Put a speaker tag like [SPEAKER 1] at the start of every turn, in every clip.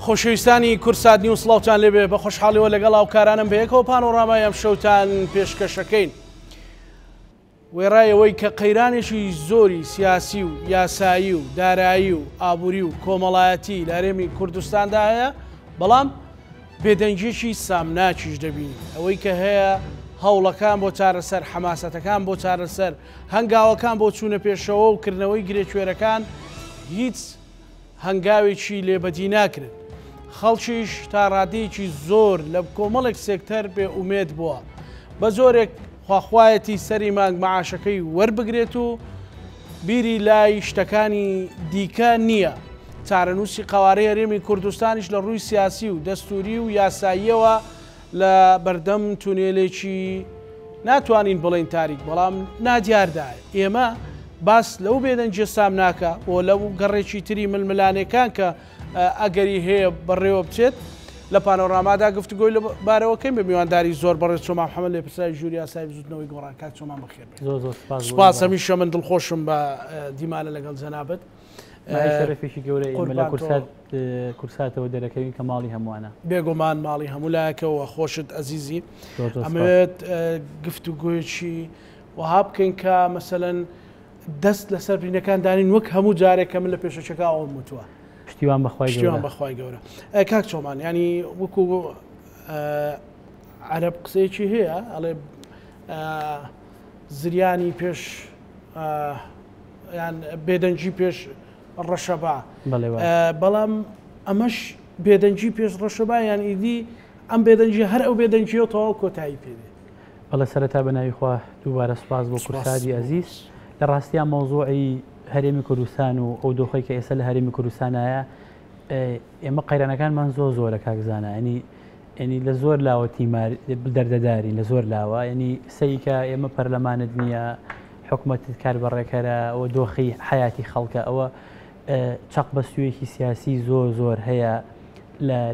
[SPEAKER 1] خۆشەویستانی کوردسات نیوز سڵاوتان لێبێ بە خۆشحاڵیەوە لەگەڵ هاوکارانم بەیەکەوە پانۆرامای ئەم شەوتان پێشکەشەکەین. وێڕای ئەوەی کە قەیرانێکی زۆری سیاسی و یاسایی و دارایی و ئابووری و کۆمەڵایەتی لە هەرێمی کوردستاندا هەیە، بەڵام بێدەنگییەکی سامناکیش دەبینین. ئەوەی کە هەیە هەوڵەکان بۆ چارەسەر، حەماسەتەکان بۆ چارەسەر، هەنگاوەکان بۆ چوونە پێشەوە و کردنەوەی گرێکوێرەکان هیچ هەنگاوێکی لێ بەدی ناکرێت. خەڵکیش تا ڕادەیەکی زۆر لە کۆمەڵێک سێکتەر بێ ئومێد بووە. بە جۆرێک خواخوایەتی سەری مانگ مەعاشەکەی وەربگرێت و بیری لای شتەکانی دیکە نییە. چارەنووسی قەوارەی هەرێمی کوردستانیش لە ڕووی سیاسی و دەستووری و یاساییەوە لە بەردەم تونێلێکی ناتوانین بڵێین تاریک بەڵام نادیاردایە. ئێمە باس لەو بێدەنگیە سامناکە و لەو گەڕێکی تری ململانێکان کە ئەگەری هەیە بەڕێوە بچێت لە پانۆرامادا گفتوگۆی لە بارەوەکەین بە میوانداری زۆر بەڕێز چۆمان محەمەد لێپرسراوی ژووری یاسایی بزوتنەوەی گۆڕان. کاک چۆمان بەخێر بێی.
[SPEAKER 2] زۆر زۆر سوپاس بۆ
[SPEAKER 1] سوپاس هەمیشە من دڵخۆشم بە دیمانە لەگەڵ جەنابت.
[SPEAKER 2] مایەی شەرەفێکی گەورە ئێمە لە کورسات کورساتەوە دەرەکەوین کە ماڵی هەمووانە.
[SPEAKER 1] بێگومان ماڵی هەموو لایەکەوە خۆشت ئەزیزی. ئەمەوێت گفتوگۆیەکی وەها بکەین کە مەسەلەن دەست لەسەر برینەکان دانین وەک هەموو جارێک کە من لە پێشەکەکە ئەوم وتووە.
[SPEAKER 2] پشتیوان بەخوای گەورە.
[SPEAKER 1] پشتیوان بەخوای گەورە. کاک چۆمان ینی وەکو عەرەب قسەیەکی هەیە ئەڵێ زریانی پێش یان بێدەنگی پێش ڕەشەبا بەڵام ئەمەش بێدەنگی پێش ڕەشەبا یان ئیدی ئەم بێدەنگی هەر ئەو بێدەنگیەوە تەواو کۆتایی پێدێ.
[SPEAKER 2] بەڵێ سەرەتا بە ناوی خوا دووبارە سوپاس بۆ کورسادی ئەزیز. لە ڕاستیا مەوزوعی هەرێمی کوردستان و ئەو دۆخەی کە ئێستا لە هەرێمی کوردستانایە ئێمە قەیرانەکانمان زۆر زۆرە کاک زانا ینی ینی لە زۆر لاوە تیمار دەردەدارین لە زۆر لاوە ینی سەیکە ئێمە پەرلەمانت نییە حکومەتت کار بەڕێکەرە ئەوە دۆخی حیاتی خەڵکە ئەوە چەق بەستوویەکی سیاسی زۆر زۆر هەیە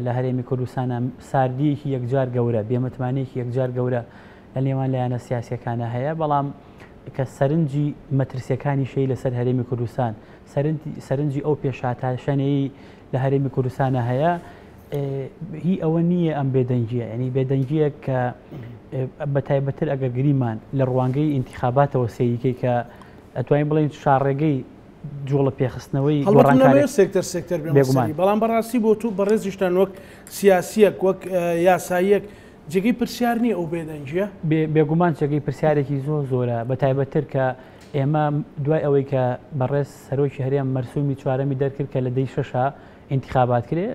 [SPEAKER 2] لە هەرێمی کوردستانە ساردیەکی یەکجار گەورە بێمتمانەیەکی یەکجار گەورە لە نێوان لایەنە سیاسیەکانە هەیە بەڵام کە سەرنجی مەترسیەکانی شەی لەسەر هەرێمی کوردستان سەرنجی ئەو پێشاتاشەنەی لە هەرێمی کوردستانە هەیە هی ئەوە نییە ئەم بێدەنگیە ینی بێدەنگیەک کە بە تایبەتتر ئەگەر گریمان لە ڕوانگەی ئینتخاباتەوە سەیریکەی کە ئەتوانین بڵێین شاڕێگەی جوڵە پێخستنەوەی
[SPEAKER 1] گۆڕانکاری سێکتەر سێکتەر بێگومان بەڵام بەڕاستی بۆ تو بەڕێزیشتان وەک سیاسیەک وەک یاساییەک جێگەی پرسیار نییە ئەو بێدەنگیە؟
[SPEAKER 2] بێگومان جێگەی پرسیارێکی زۆر زۆرە بە تایبەتتر کە ئێمە دوای ئەوەی کە بەڕێز سەرۆکی هەرێم مەرسومی چوارەمی دەرکرد کە لە دەی شەشا ئینتخابات کرێ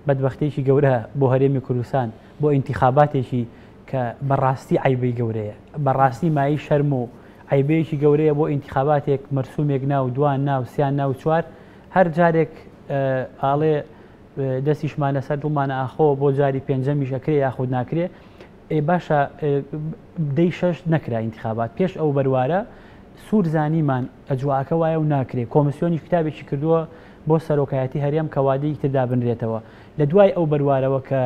[SPEAKER 2] بەدبەختیەکی گەورە بۆ هەرێمی کوردستان بۆ ئینتخاباتێکی کە بەڕاستی عەیبەی گەورەیە بەڕاستی مایەی شەرم و عەیبەیەکی گەورەیە بۆ ئینتخاباتێک مەرسومێک ناو دوان ناو سیان ناو چوار هەر جارێک ئاڵێ دەستیشمان لەسەر دڵمانە ئاخۆ بۆ جاری پێنجەمیش ئەکرێ یاخود ناکرێ ئێ باشە دەی شەش نەکرا ئینتخابات پێش ئەو بەروارە سوور زانیمان ئەجواکە وایە و ناکرێ کۆمسیۆنیش کتابێکی کردووە بۆ سەرۆکایەتی هەرێم کە وادەیەکی تر دابنرێتەوە لە دوای ئەو بەروارەوە کە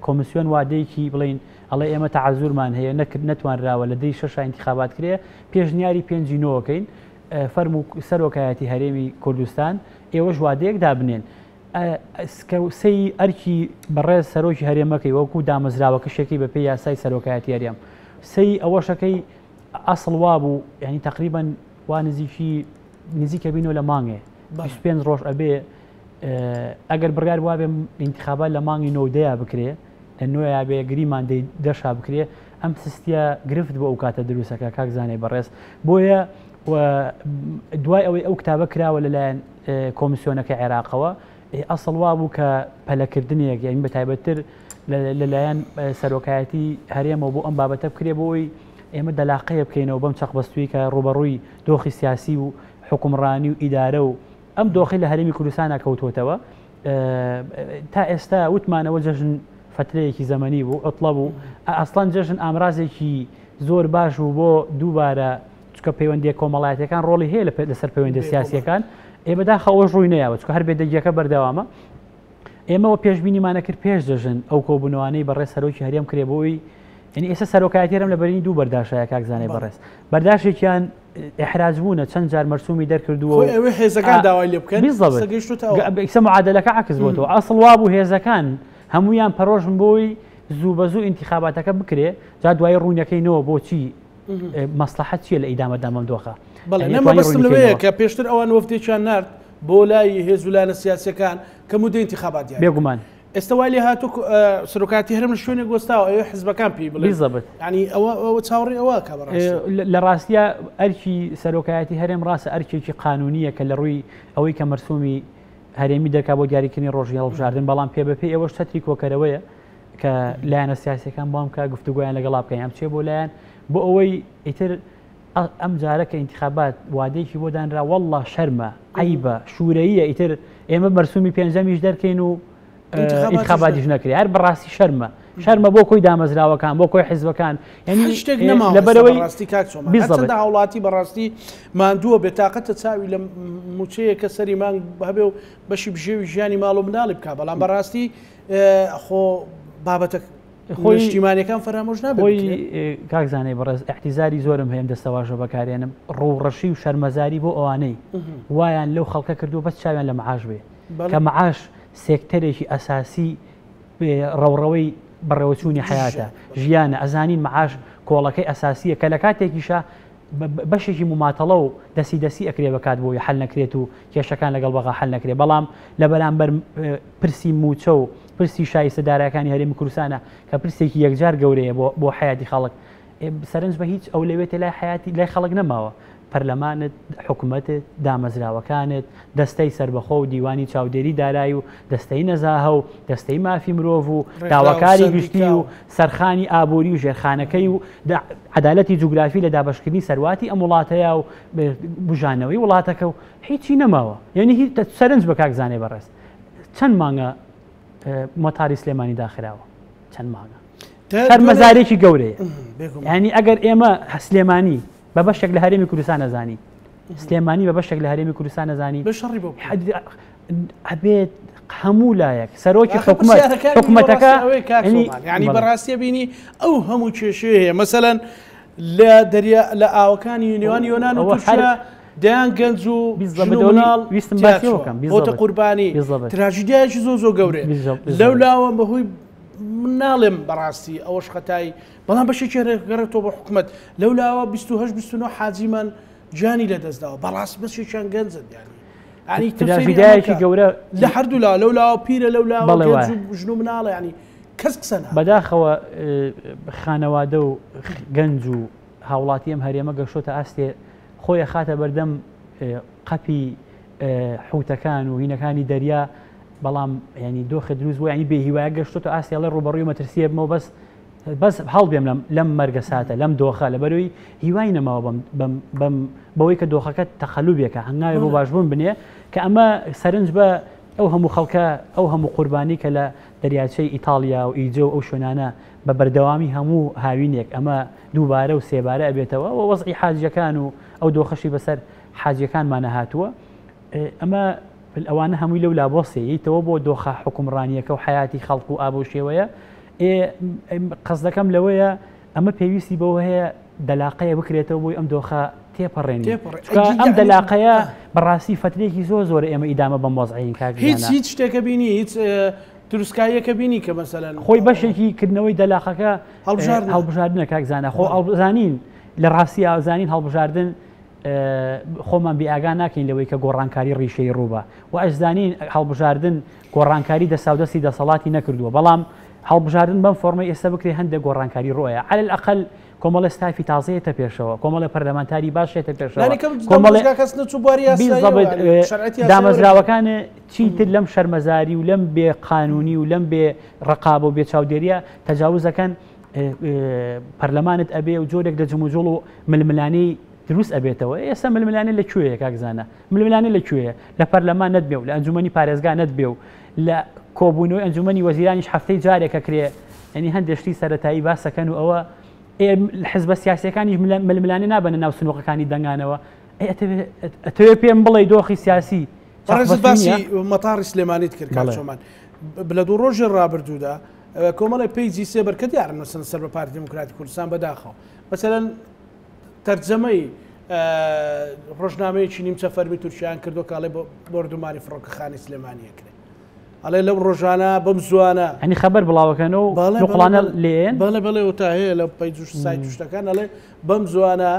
[SPEAKER 2] کۆمسیۆن وادەیەکی بڵین ئەڵێ ئێمە تەعەزورمان هەیە نەکرد نەتوانراوە لە دەی شەشا ئینتخابات کرێ پێشنیاری پێنجی نۆکەین فەرموو سەرۆکایەتی هەرێمی کوردستان ئێوەش وادەیەک دابنێن سەی ئەرکی بەڕێز سەرۆکی هەرێمەکەی وەکو دامەزراوەکەشێکی بەپێی یاسای سەرۆکایەتی هەرێم سەی ئەوەشەکەی ئەسڵ وابوو یعنی تقریبا وا نزیکی نزیکە بینەوە لە مانگێ 25 ڕۆژ ئەبێ ئەگەر بڕیار وابێ ئینتخابات لە مانگی نۆدەیە بکرێ لە نۆیا بێ گریمان دەی دەشا بکرێ ئەم سستیە گرفت بۆ ئەو کاتە دروستەکە کاک زانای بەڕێز بۆیە دوای ئەوەی ئەو کتابە کراوە لەلایەن کۆمیسیۆنەکە عێراقەوە ئەسڵ وا بوو کە پەلەکردنێک یانی بە تایبەتتر لەلایەن سەرۆکایەتی هەرێمەوە بۆ ئەم بابەتە بکرێ بۆ ئەوی ئێمە دەلاقەیە بکەینەوە بەم چەقبەستووی کە ڕووبەڕووی دۆخی سیاسی و حکومڕانی و ئیدارە و ئەم دۆخی لە هەرێمی کوردستانە کەوتووەتەوە تا ئێستا وتمانەوە جەژن فترەیەکی زەمەنی بوو عوتڵە بوو ئەسڵەن جەژن ئامرازێکی زۆر باش بوو بۆ دووبارە چکە پەیوەندیە کۆمەڵایەتەکان ڕۆڵی هەیە لەسەر پەیوەندی سیاسیەکان ئێ بەداخە ئەوەش ڕووی نەیاوە چکە هەر بێدەنگیەکە بەردەوامە ئێمەوە پێشبینیمانە کرد پێش جەژن ئەو کۆبوونەوانەی بەڕێز سەرۆکی هەرێم کرێ بۆی یعنی ئێستا سەرۆکایەتی هەرێم لە بەرینی دوو بەرداشایە کاک زانای بەڕێز بەرداشێکیان ئیحراج بوونە چەند جار مەرسومی دەرکردووە
[SPEAKER 1] خۆی ئەوێ هێزەکان داوای لێ بکەن
[SPEAKER 2] بالضبط.
[SPEAKER 1] ئێستا گەیشتووتە ئەوە.
[SPEAKER 2] ئێستا معادلەکە عەکس بۆتەوە ئەسڵ وابوو هێزەکان هەمویان پەرۆشن بۆی زوو بە زوو ئینتیخاباتەکە بکرێ جا دوایی ڕوونەکەینەوە بۆچی مەسڵەحەت چییە لە ئیدامەدان بەم دۆخە
[SPEAKER 1] بەڵێ
[SPEAKER 2] یعنی
[SPEAKER 1] نە
[SPEAKER 2] ئەتوانی
[SPEAKER 1] مەبەستم لەوەیە
[SPEAKER 2] ڕوونیکەینەوە.
[SPEAKER 1] کە پێشتر ئەوان وەفدێکیان نارد بۆ لای هێز و لایەنە سیاسیەکان کە مودەی ئینتیخابات دیاری بکەن.
[SPEAKER 2] بێگومان.
[SPEAKER 1] ئێستا وای لێ هاتوو سەرۆکایەتی هەرێم لە شوێنێک وەستاوە ئەوێ حزبەکان پێی بڵێن.
[SPEAKER 2] بالضبط.
[SPEAKER 1] یعنی ئەوە ئەوە چاوەڕێی ئەوە کە بەڕاستی.
[SPEAKER 2] لە ڕاستیا ئەرکی سەرۆکایەتی هەرێم ڕاستە ئەرکێکی قانونیە کە لە ڕووی ئەوەی کە مەرسومی هەرێمی دەرکا بۆ دیاریکردنی ڕۆژی هەڵبژاردن، بەڵام پێ بە پێی ئەوەش چەتری کۆکەرەوەیە کە لایەنە سیاسیەکان بۆم کە گفتوگۆیان لەگەڵا بکەن یان بچێ بۆ لایەن بۆ ئەوەی ئیتر ئەم جارە کە ئینتخابات وادەیەکی بۆ دانرا والله شەرمە عیبە شوورەیە ئیتر ئێمە مەرسومی پێنجەمیش دەرکەین و ئینتخاباتیش نەکرێ هەر بەڕاستی شەرمە شەرمە بۆ کۆی دامەزراوەکان بۆ کۆی حیزبەکان
[SPEAKER 1] یعنی شتێک نەما لەبەرەوەی ڕاستی کاک چۆمان هەرچەندە هاوڵاتی بەڕاستی ماندووە بێتاقەتە چاوی لە موچەیە کە سەری مانگ هەبێ و بەشی بژێوی ژیانی ماڵ و مناڵی بکا بەڵام بەڕاستی خۆ بابەتە
[SPEAKER 2] خۆی
[SPEAKER 1] نیشتیمانەکان فەرامۆش نابێت
[SPEAKER 2] خۆی کاک زانای بەڕێز ئیعتیزاری زۆرم هەیە ئەم دەستەواژە بەکارێنم ڕووڕەشی و شەرمەزاری بۆ ئەوانەی وایان لەو خەڵکە کردووە بەس چاویان لە معاش بێ کە معاش سێکتەرێکی ئەساسی ڕەوڕەوەی بەڕێوەچوونی حەیاتە ژیانە ئەزانین معاش کۆڵەکەی ئەساسیە کە لە کاتێکیشا بەشێکی موماتەڵە و دەسی دەسی ئەکرێ بەکات بۆی حەل نەکرێت و کێشەکان لەگەڵ بەغا حەل نەکرێ بەڵام لە بەرامبەر پرسی مووچە و پرسی شایستە دارایەکانی هەرێمی کوردستانە کە پرسێکی یەکجار گەورەیە بۆ بۆ حەیاتی خەڵک سەرنج بە هیچ ئەولەوێتێ لای حەیاتی لای خەڵک نەماوە پەرلەمانت حکومەتت دامەزراوەکانت دەستەی سەربەخۆ و دیوانی چاودێری دارایی و دەستەی نەزاهە و دەستەی مافی مرۆڤ و داواکاری گشتی و سەرخانی ئابووری و ژێرخانەکەی و عەدالەتی جوگرافی لە دابەشکردنی سەرواتی ئەم وڵاتەیە و بژانەوەی وڵاتەکە و هیچی نەماوە یعنی هیچ سەرنج بە کاک زانێ بەڕێز چەند مانگە مەتاری سلێمانی داخراوە چەند مانگە شەرمەزارێکی گەورەیە ینی ئەگەر ئێمە سلێمانی بە بەشێک لە هەرێمی کوردستان نەزانی سلێمانی بە بەشێک لە هەرێمی کوردستان نەزانی ئەبێت هەموو لایەک سەرۆکی حکومەت حکومەتەکە
[SPEAKER 1] ینی بەڕاستیە بینی ئەو هەموو کێشەیە هەیە مەسەەن لە دەریا لە ئاوەکانی نێوان یۆناان و تورکیا دەیان گەنج و مناڵ
[SPEAKER 2] ویستم باسیەوەکەم
[SPEAKER 1] بۆتە قوربانی تراژیدیایەکی زۆر زۆر گەورەیە لەو لاوە بەهۆی من ناڵێم بەڕاستی ئەوەش خەتای بەڵام بەشێکی گەڕێتەوە بۆ حکومەت لەو لاوە 28 29 حاجیمان گیانی لەدەستداوە بەڕاستی بەشێکیان گەنجن یانی
[SPEAKER 2] ینی تراژیدیایەکی گەورە
[SPEAKER 1] لە هەردوو لا لەو لاوە پیرە لەو لاوە ژن و مناڵە ینی کەس قسە
[SPEAKER 2] بەداخەوە خانەوادە و گەنج و هاوڵاتی ئەم هەرێمە گەشتۆتە ئاستێ خۆی ئەخاتە بەردەم قەپی حوتەکان و هینەکانی دەریا بەڵام ینی دۆخە دروست بوو ینی بێهیوایە گەشتۆتە ئاستی ئەڵێ ڕوبەڕووی مەترسیە بمەوە بەس بەس هەڵبێم لەم لەم مەرگە ساتە لەم دۆخە لە بەرەوەی هیوای نەماوە بەم بەم بەم بەوەی کە دۆخەکە تەقەلوبێکە هەنگاوێ بۆ باشبوون بنێ کە ئەمە سەرنج بە ئەو هەموو خەڵکە ئەو هەموو قوربانی کە لە دەریاچەی ئیتاڵیا و ئیجە و ئەو شوێنانە بە بەردەوامی هەموو هاوینێک ئەمە دووبارە و سێبارە ئەبێتەوە و وەزعی حاجیەکان و ئەو دۆخەشی بەسەر حاجیەکانمانە هاتووە ئەمە ئەوانە هەمووی لەو لابۆسێ یتەوە بۆ دۆخە حکومڕانیەکە و حیاتی خەڵک و ئابو شێوەیە قەزدەکەم لەوەیە ئەمە پێویستی بەوە هەیە دەلاقەیە بکرێتەوە بۆی ئەم دۆخە تێپەڕێنی ئەم دەلاقەیە بەڕاستی فترێکی زۆر زۆر ئێمە ئیدامە بەم وەزعین کاک
[SPEAKER 1] هیچ هیچ شتێکە بینی هیچ تروسکاییەکە بینی کە مەسەلەن
[SPEAKER 2] خۆی بەشێکی کردنەوەی دەلاقەکە هەڵبژاردنە کاک زانە خۆ ئەڵزانین لە ڕاستی ئازانین هەڵبژاردن خۆمان بێئاگا ناکەین لەوەی کە گۆڕانکاری ڕیشەی ڕووبە و ئەشزانین هەڵبژاردن گۆڕانکاری دەساودەستی دەسەڵاتی نەکردووە بەڵام هەڵبژاردن بەم فۆرمەی ئێستا بکرێ هەندێک گۆڕانکاری ڕۆیە عەلەل ئەقەل کۆمەڵێ ستافی تازەیەتە پێشەوە کۆمەڵێ پەرلەمانتاری باشێتە پێشەوە
[SPEAKER 1] کۆمەڵێ کەس نەچوو بواری
[SPEAKER 2] دامەزراوەکان چیتر لەم شەرمەزاری و لەم بێ قانونی و لەم بێ ڕقابە و بێ چاودێریە تەجاوزەکەن پەرلەمانت ئەبێ و جۆرێک لە جموجوڵ و ململانێی دروست ئەبێتەوە ئێستا ململانێ لە کوێیە کاک زانا ململانێ لە کوێیە لە پەرلەمان نەتبێ و لە ئەنجومەنی پارێزگا نەتبێ و لە کۆبوونەوەی ئەنجومەنی وەزیرانیش هەفتەی جارێکە کرێ ینی هەندێک شتی سەتایی باسەکەن و ئەوە حزبە سیاسەکانیش ململانێ نابەنە ناو سنووقەکانی دەنگانەوە ئەتەوێ پێم بڵێ دۆخی سیاسی
[SPEAKER 1] باسی مەتاڕی سلێمانیت کرد کاک چۆمان لە دوو ڕۆژی ڕابردوودا کۆمەڵی page ی سێبەر کە دیارن مەسەن سەر بە پارتی دیموکراتی کوردستان بەداخەوە مەسەلەن تەرجەمەی ڕۆژنامەیەکی نیمچە فەرمی تورکیان کردو کاڵێ بۆردومانی فڕۆکەخانی سلێمانی ئەکرێ ئەڵێ لەو ڕۆژانە بەم زوانە
[SPEAKER 2] ئەنی خەبەر بڵاوەکەن و نقڵانە لێن
[SPEAKER 1] بەڵێ بەڵێ و تا هەیە لە page و سایت و شتەکان ئەڵێ بەم زوانە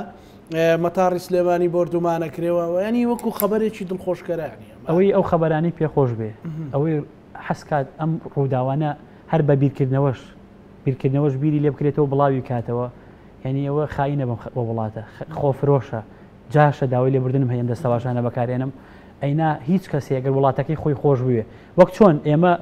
[SPEAKER 1] مەتاڕی سلێمانی بۆردومانە کرێوە ینی وەکو خەبەرێکی دڵخۆشکەرانی
[SPEAKER 2] ئەوەی ئەو خەبەرانەی پێخۆش بێ ئەوەی حەزکات ئەم ڕووداوانە هەر بە بیرکردنەوەش بیرکردنەوەش بیری لێ بکرێتەوە بڵاوی کاتەوە یعنی ئەوە خاینە بەم وڵاتە خۆفرۆشە جاشە داوای لێبوردنم هەیە ئەم دەستەواژانە بەکارێنم ئەینا هیچ کەسێ گەر وڵاتەکەی خۆی خۆش بوێ وەک چۆن ئێمە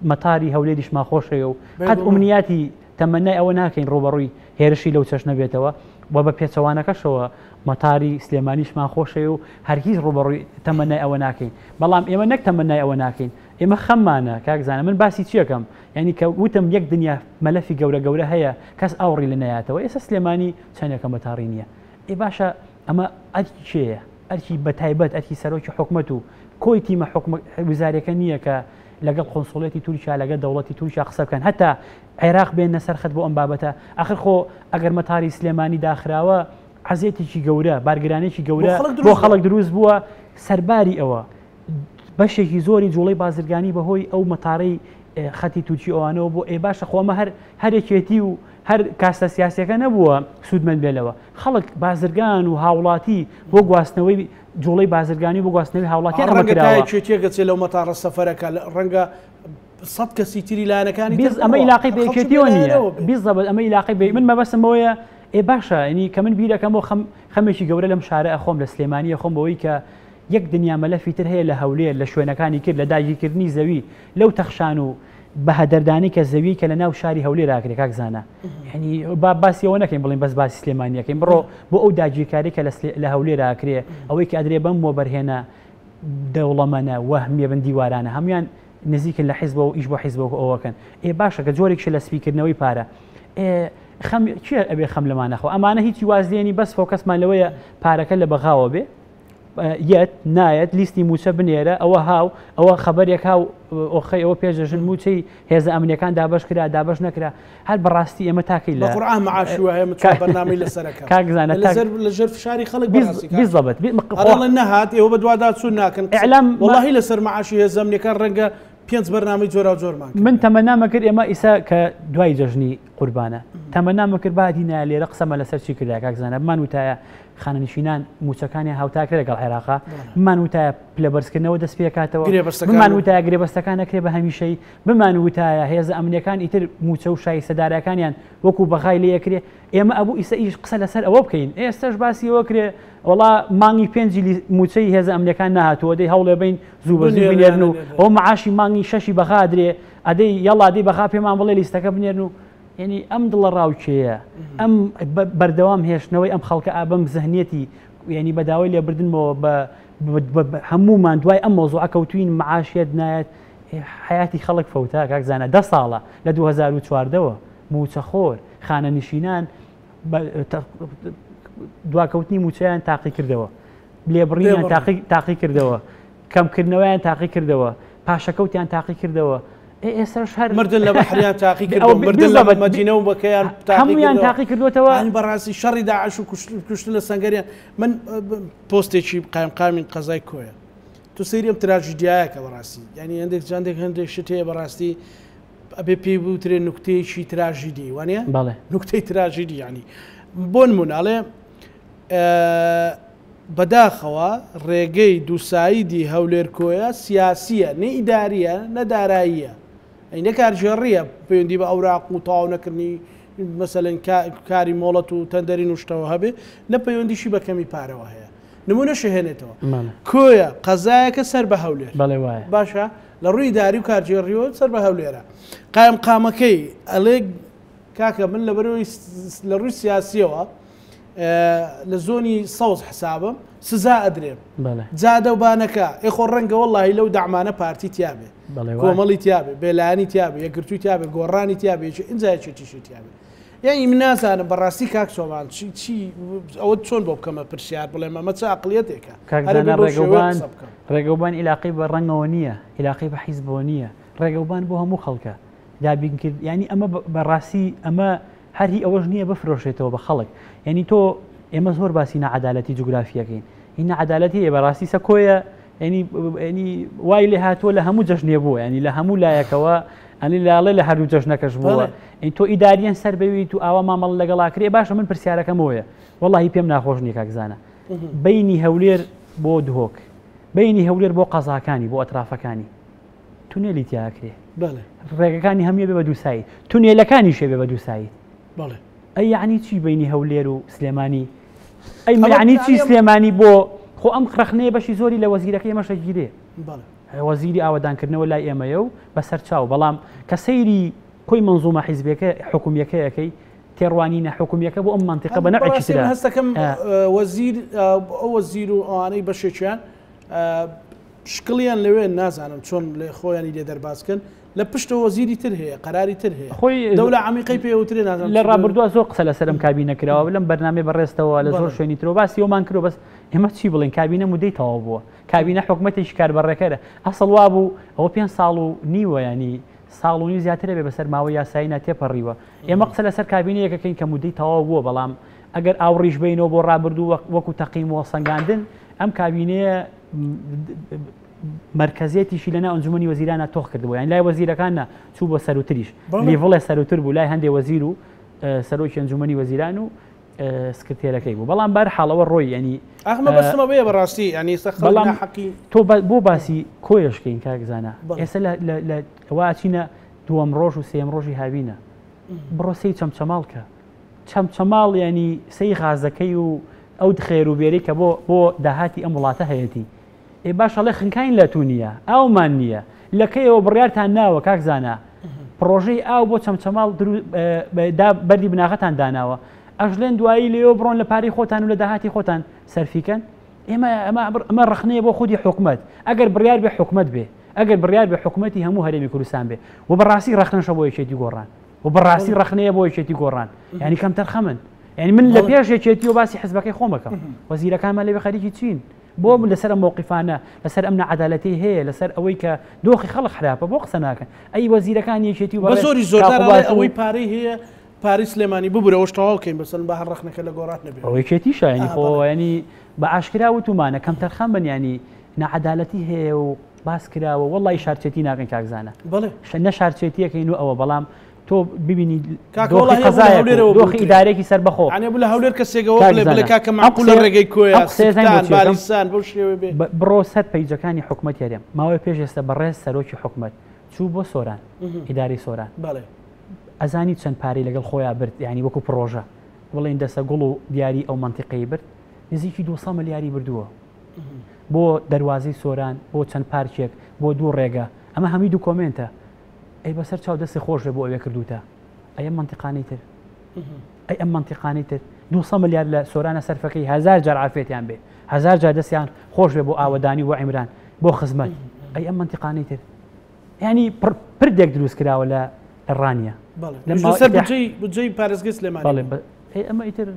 [SPEAKER 2] مەتاری هەولێریشمان خۆشەوێ و قەت ئومنیاتی تەمەنای ئەوە ناکەین ڕووبەڕووی هێرشی لەو چەشنە بێتەوە و بە پێچەوانەکەشەوە مەتاری سلێمانیشمان خۆشەوێ و هەرگیز ڕووبەڕووی تەمەنای ئەوە ناکەین بەڵام ئێمە نەک تەمەنای ئەوە ناکەین ئێمە خەممانە کاک زانا من باسی چیەکەم یعنی کە وتم یەک دنیا مەلەفی گەورە گەورە هەیە کەس ئاوڕی لە نایاتەوە ئێستا سلێمانی چەندێکە مەتاڕی نییە ئێ باشە ئەمە ئەرکی کێیە؟ ئەرکی بەتایبەت ئەرکی سەرۆکی حکومەت و کۆی تیمە حکومە وزاریەکە نییە کە لەگەڵ قونسوڵیەتی تورکیا لەگەڵ دەوڵەتی تورکیا قسە بکەن هەتا عێراق بێننە سەر خەت بۆ ئەم بابەتە ئاخر خۆ ئەگەر مەتاری سلێمانی داخراوە عەزێتێکی گەورە بارگرانێکی گەورە بۆ خەڵک دروست بووە سەرباری ئەوە بەشێکی زۆری جوڵەی بازرگانی بەهۆی ئەو مەتارەی خەتی تورکی ئەوانەوە بۆ ئێ باشە خۆ ئەمە هەر هەرێکێتی و هەر کاستە سیاسیەکە نەبووە سوودمەند بێ لەوە خەڵک بازرگان و هاوڵاتی بۆ گواستنەوەی جوڵەی بازرگانی بۆ گواستنەوەی هاوڵاتیان ئەمە
[SPEAKER 1] ڕەنگە
[SPEAKER 2] کراوە.
[SPEAKER 1] تایەکێتیەک ئەچێ لەو مەتاڕە سەفەرەکە ڕەنگە سەد کەسی تری لایەنەکانی تر
[SPEAKER 2] بیز ئەمە
[SPEAKER 1] بڕوا
[SPEAKER 2] ئیلاقەی بە
[SPEAKER 1] خەڵکی
[SPEAKER 2] یەکێتیەوە نییە
[SPEAKER 1] بێلایەنەوە بێ.
[SPEAKER 2] بیزەبت ئەمە ئیلاقەی بە من مەبەستم ئەوەیە ئێ باشە ینی کە من بیرەکەمەوە خەم خەمێکی گەورە لەم شارە ئەخۆم لە سلێمانی ئەخۆم بەوەی کە یەک دنیا مەلەفی تر هەیە لە هەولێر لە شوێنەکانی کرد لە داگیرکردنی زەوی لەو تەخشان و بەهەدەردانی کە زەوی کە لە ناو شاری هەولێر ئاکرێ کاک زانا یعنی با باسی ئەوە نەکەین بڵێن بەس باسی سلێمانیەکەین بڕۆ بۆ ئەو داگیرکاری کە لە هەولێر ئاکرێ ئەوەی کە ئەدرێ بەم وەبەرهێنە دەوڵەمەنە وەهمیە بن دیوارانە هەمویان نزیکن لە حیزبەوە و ئیش بۆ حیزبەوە ئەوەکەن ئێ باشە کە جۆرێکشە لە سپیکردنەوەی پارە ئێ خەم کێ ئەبێ خەم لەمانە خۆ ئەمانە هیچی وازلێنی بەس focus مان لەوەیە پارەکە لە بەغاوە بێ یەت نایەت لیستی مووچە بنێرە ئەوە هاو ئەوە خەبەرێک هاو ئۆخەی ئەوە پێش دەژن مووچەی هێزە ئەمنیەکان دابەش کرا دابەش نەکرا هەر بەڕاستی ئێمە تاکەی
[SPEAKER 1] لە قورئان معاشی وایە من چوار بەرنامەی لەسەرەکەم
[SPEAKER 2] کاک زانا
[SPEAKER 1] لەسەر لەژێر فشاری خەڵک بەڕاستی کاک
[SPEAKER 2] بیزەبت
[SPEAKER 1] ئەڵێن نەهات ئێوە بەدواداچوون ناکەن
[SPEAKER 2] ئیعلام
[SPEAKER 1] وەڵاهی لەسەر معاشی هێزە ئەمنیەکان ڕەنگە پێنج بەرنامەی جۆراوجۆرمان
[SPEAKER 2] من تەمەنامە کرد ئێمە ئیسا کە دوای جەژنی قوربانە تەمەنامە کرد بادی نایە لێرە قسەمە لەسەر چی کردایە کاک زانا بمان وتایە خانەنشینان مووچەکانیان هاوتاکرێ لەگەڵ عێراقا بمان وتایە پلە بەرزکردنەوە دەست پێکاتەوە بمان وتایە گرێبەستەکان نەکرێ بە هەمیشەی بمان وتایە هێزە ئەمنیەکان ئیتر مووچە و شایستەدارەکانیان وەکو بەغای لێ ئەکرێ ئێمە ئەبوو ئیسە ئیش قسە لەسەر ئەوە بکەین ئێستەش باسی ئەوە کرێ وەڵا مانگی پێنجی مووچەی هێزە ئەمنیەکان نەهاتووە دەی هەوڵێ بین زوو بە زوو بنێرن و ئەو معاشی مانگی شەشی بەغا درێ ئەدەی یەڵا دەی بەغا پێمان بڵێ لیستەکە بنێرن و یعنی ئەم دڵەڕاوکێیە ئەم بەردەوام هێشتنەوەی ئەم خەڵکە ئا بەم زهنیەتی یعنی بە داوای لێبردنمەوە بە هەموومان دوای ئەم مەوزوعە کەوتوین معاشیەت نایەت حیاتی خەڵک فەوتا کاک زانا دە ساڵە لە 2014ەوە موچەخۆر خانەنشینان دواکەوتنی موچەیان تاقیکردەوە لێبڕینیان تاقی کردەوە کەمکردنەوەیان تاقی کردەوە پاشەکەوتیان تاقی کردەوە ئێستاش هەر
[SPEAKER 1] مردن لە بەحریان تاقی کردەوە مردن لە مەدینە و مەکەیان
[SPEAKER 2] هەموویان تاقی کردوێتەوە
[SPEAKER 1] بەڕاستی شەڕی داعش و کوشتن لە سەنگەریان من پۆستێکی قایمقامی قەزای کۆیە تو سەیری ئەم تراژیدیایەکە بەڕاستی یعنی هەندێک جاندێک هەندێک شت هەیە بەڕاستی ئەبێ پێی بوترێ نوکتەیەکی تراژیدی وانە
[SPEAKER 2] بەڵێ
[SPEAKER 1] نوکتەی تراژیدی یعنی بۆ نمونە ئەڵێ بەداخەوە ڕێگەی دووسایدی هەولێر-کۆیە سیاسییە، نە ئیدارییە، نە داراییە، ئەی نە کارگێڕییە پەیوەندی بە ئەوراق و تەواو نەکردنی مەسەلەن کاری مۆڵەت و تەندەرین و شتەوە هەبێ، نە پەیوەندیشی بە کەمی پارەوە هەیە. نموونەش ئەهێنێتەوە. کۆیە قەزایەکە سەر بە هەولێر. باشە لە ڕووی ئیداری و کارگێڕییەوە سەر بە هەولێرە. قایمقامەکەی ئەڵێ کاکە من لەبەرئەوەی لە ڕووی سیاسییەوە لە زۆنی سەوز حسابم سزا ئەدرێم جادە و بانەکە ئێ خۆ ڕەنگە وەڵی لەو دەعمانە پارتی تیاابێ کۆمەڵی تیاابێ بێلایانی تیاابێ یەکگرتووی تیاابێ گۆڕانی تیاابێ ئینجا یەکێتیشی تیاابێ یعنی من نازانم بەڕاستی کاک سۆمان چی چی ئەوە چۆن بۆ بکەمە پرسیار بڵێم ئەمە چ عقلیەتێکە
[SPEAKER 2] ڕێگەوبان ڕێگەوبان عیلاقی بە ڕەنگەوە نییە عیلاقی بە حیزبەوە نییە ڕێگەوبان بۆ هەموو خەڵکە. دابین کرد ینی ئەمە بەڕاستی ئەمە هەر هی ئەوەش نییە بفرۆشێتەوە بە خەڵک یعنی تۆ ئێمە زۆر باسی نەعادالەتی جوگرافیەکەین هی نەعادالەتی هەیە بەڕاستی سەکۆیە ینی ینی وای لێ هاتووە لە هەموو جەژنێ بووە ینی لە هەموو لایەکەوە ئەنی لاڵێ لە هەردوو جەژنەکەش بووە این تۆ ئیداریان سەر بەویت و ئاوا مامەڵ لەگەڵا کرێ باشە من پرسیارەکەمەوەیە وەڵی پێم ناخۆش نییە کاک زانا بینی هەولێر بۆ دهۆک بینی هەولێر بۆ قەزاکانی بۆ ئەترافەکانی تونێلی تیاکرێ ڕێگەکانی هەمووی بێ بە دووسایی تونێلەکانیشێ بێ بە دووسایی ئەی یعنی چی بینی هەولێر و سلێمانی ئەی یعنی چی سلێمانی بۆ خۆ ئەم ڕخنەیە بەشی زۆری لە وەزیرەکەی ئێمەشە گیرێ وەزیری ئاوەدانکردنەوە لای ئێمەیە و بەسەر چاو بەڵام کە سەیری کۆی منزومە حیزبەکە حکومیەکەیەکەی تێڕوانینە حکومیەکە بۆ ئەم منتیقە بە نەوعێکی ترە.
[SPEAKER 1] هەستەکەم وەزیر ئەو وەزیر و ئەوانەی بەشێکیان شکڵیان لەوێ نازانم چۆن لێ خۆیانی لێ دەرباز کەن لە پشتەوە وەزیری تر هەیە قەراری تر هەیە خۆی دەولە عەمیقەی پێ وترێ نازانم
[SPEAKER 2] لە ڕابردووە زۆر قسە لەسەر ئەم کابینە کراوە لەم بەرنامەی بەڕێزتەوە لە زۆر شوێنی ترەوە باسی ئەومان کردووە بەس ئێمە چی بڵێین کابینە مودەی تەواو بووە کابینە حکومەتێکی کاربەڕێکەرە ئەسڵ وابوو ئەوە پێنج ساڵ و نیوە ینی ساڵ و نیو زیاترە بێ بەسەر ماوەی یاسایی نا تێپەڕیوە ئێمە قسە لەسەر کابینەیەکەکەین کە مودەی تەواو بووە بەڵام ئەگەر ئاوڕیش بینەوە بۆ ڕابردوو وەکو تەقیم و هەڵسەنگاندن ئەم کابینەیە مەرکەزیەتیشی لەناو ئەنجومەنی وەزیرانە تۆخ کردبوو یان لای وەزیرەکان نا چوو بۆ سەروتریش level ێ سەروتر بوو لای هەندێ وەزیر و سەرۆکی ئەنجومەنی وەزیران و سکرتێرەکەی بوو بەڵام بەر حاڵەوە ڕۆی ینی
[SPEAKER 1] ئەخمە بەسمە بێ بەڕاستی ینی
[SPEAKER 2] بەڵام حەقی تۆ بۆ باسی کۆیەشکەین کاک زانا ئێستا لە ئەوە ئەچینە دووەم ڕۆژ و سێم ڕۆژی هاوینە بڕۆ سەی چەمچەماڵ کە چەمچەماڵ یانی سەی غازەکەی و ئەو خێر و بێرەی کە بۆ بۆ داهاتی ئەم وڵاتە هەیەتی ئێ باش ئەڵێ خنکاین لە تو نییە ئاومان نییە لە کەیەوە بڕیارتان ناوە کاک زانا پڕۆژەی ئاو بۆ چەمچەماڵ دا بەردی بناغەتان داناوە ئەژلێن دوایی لێەوە بڕۆن لە پارەی خۆتان و لە داهاتی خۆتان سەرفیکەن ئێمە ئەمە ئەمە ڕخنەیە بۆ خودی حکومت ئەگەر بڕیار بێ حکومت بێ ئەگەر بڕیار بێ حکومەتی هەموو هەرێمی کوردستان بێ و بەڕاستی ڕخنەشە بۆ یەکێتی گۆڕان و بەڕاستی ڕەخنەیە بۆ یەکێتی گۆڕان یعنی کەم تەرخەمن یعنی من لە پێش یەکێتی و باسی حزبەکەی خۆمەکەم وەزیرەکانمان لەوێ خەریکی چین بۆ لەسەر ئەم مەوقیفانە لەسەر ئەم نەعەدالەتی هەیە لەسەر ئەوەی کە دۆخی خەڵک خراپە بۆ قسە ناکەن ئەی وەزیرەکان یەکێتی و
[SPEAKER 1] بە زۆری زۆردار ئەوەی پارەی هەیە پارەی سلێمانی ببورە ئەوش تەواو کەین بەسەن بە هەر ڕەخنەکە لە گۆڕان نەبێ
[SPEAKER 2] ئەوەی یەکێتیشە ینی خۆ ینی بە ئاشکرا وتومانە کەم تەرخەم بن ینی نەعەدالەتی هەیە و باس کراوە وەڵی شارچێتی ناکەن کاک زانا
[SPEAKER 1] بەڵێ
[SPEAKER 2] نە شارچێتیەکەین و ئەوە بەڵام تۆ ببینی دۆخی قەزایەک و دۆخی ئیدارێکی سەربەخۆ
[SPEAKER 1] یانێ بلە هەولێر کەسێکەوە بڵێ بڵێ کاکە مەعقولە ڕێگەی کۆیە سیستان بالیسان بەو شێوەیە بێ
[SPEAKER 2] بڕۆ سەر پەیجەکانی حکومەت هەرێم ماوەی پێش ئێستا بەڕێز سەرۆکی حکومەت چوو بۆ سۆران ئیداری سۆران
[SPEAKER 1] بەڵێ
[SPEAKER 2] ئەزانی چەند پارەی لەگەڵ خۆیان برد یعنی وەکو پڕۆژە بڵێن دەسە گوڵ و دیاری ئەو منتیقەی برد نزیکی 200 ملیاری بردووە بۆ دەروازەی سۆران بۆ چەند پارکێک بۆ دوو ڕێگە ئەمە هەمووی دوکۆمێنتە ئەی بەسەر چاو دەستی خۆش بێ بۆ ئەوێ کردوتە ئەی ئەم منتیقانەی تر ئەی ئەم منتیقانەی تر 200 ملیار لە سۆرانە سەرفەکەی هزار جار عافێتیان بێ هزار جار دەستیان خۆش بێ بۆ ئاوەدانی بۆ عیمران بۆ خزمەت ئەی ئەم منتیقانەی تر ینی پردێک دروست کراوە لە ڕانیە
[SPEAKER 1] لەسەر بودجەی پارێزگەی سلێمانی
[SPEAKER 2] ئەمە ئیتر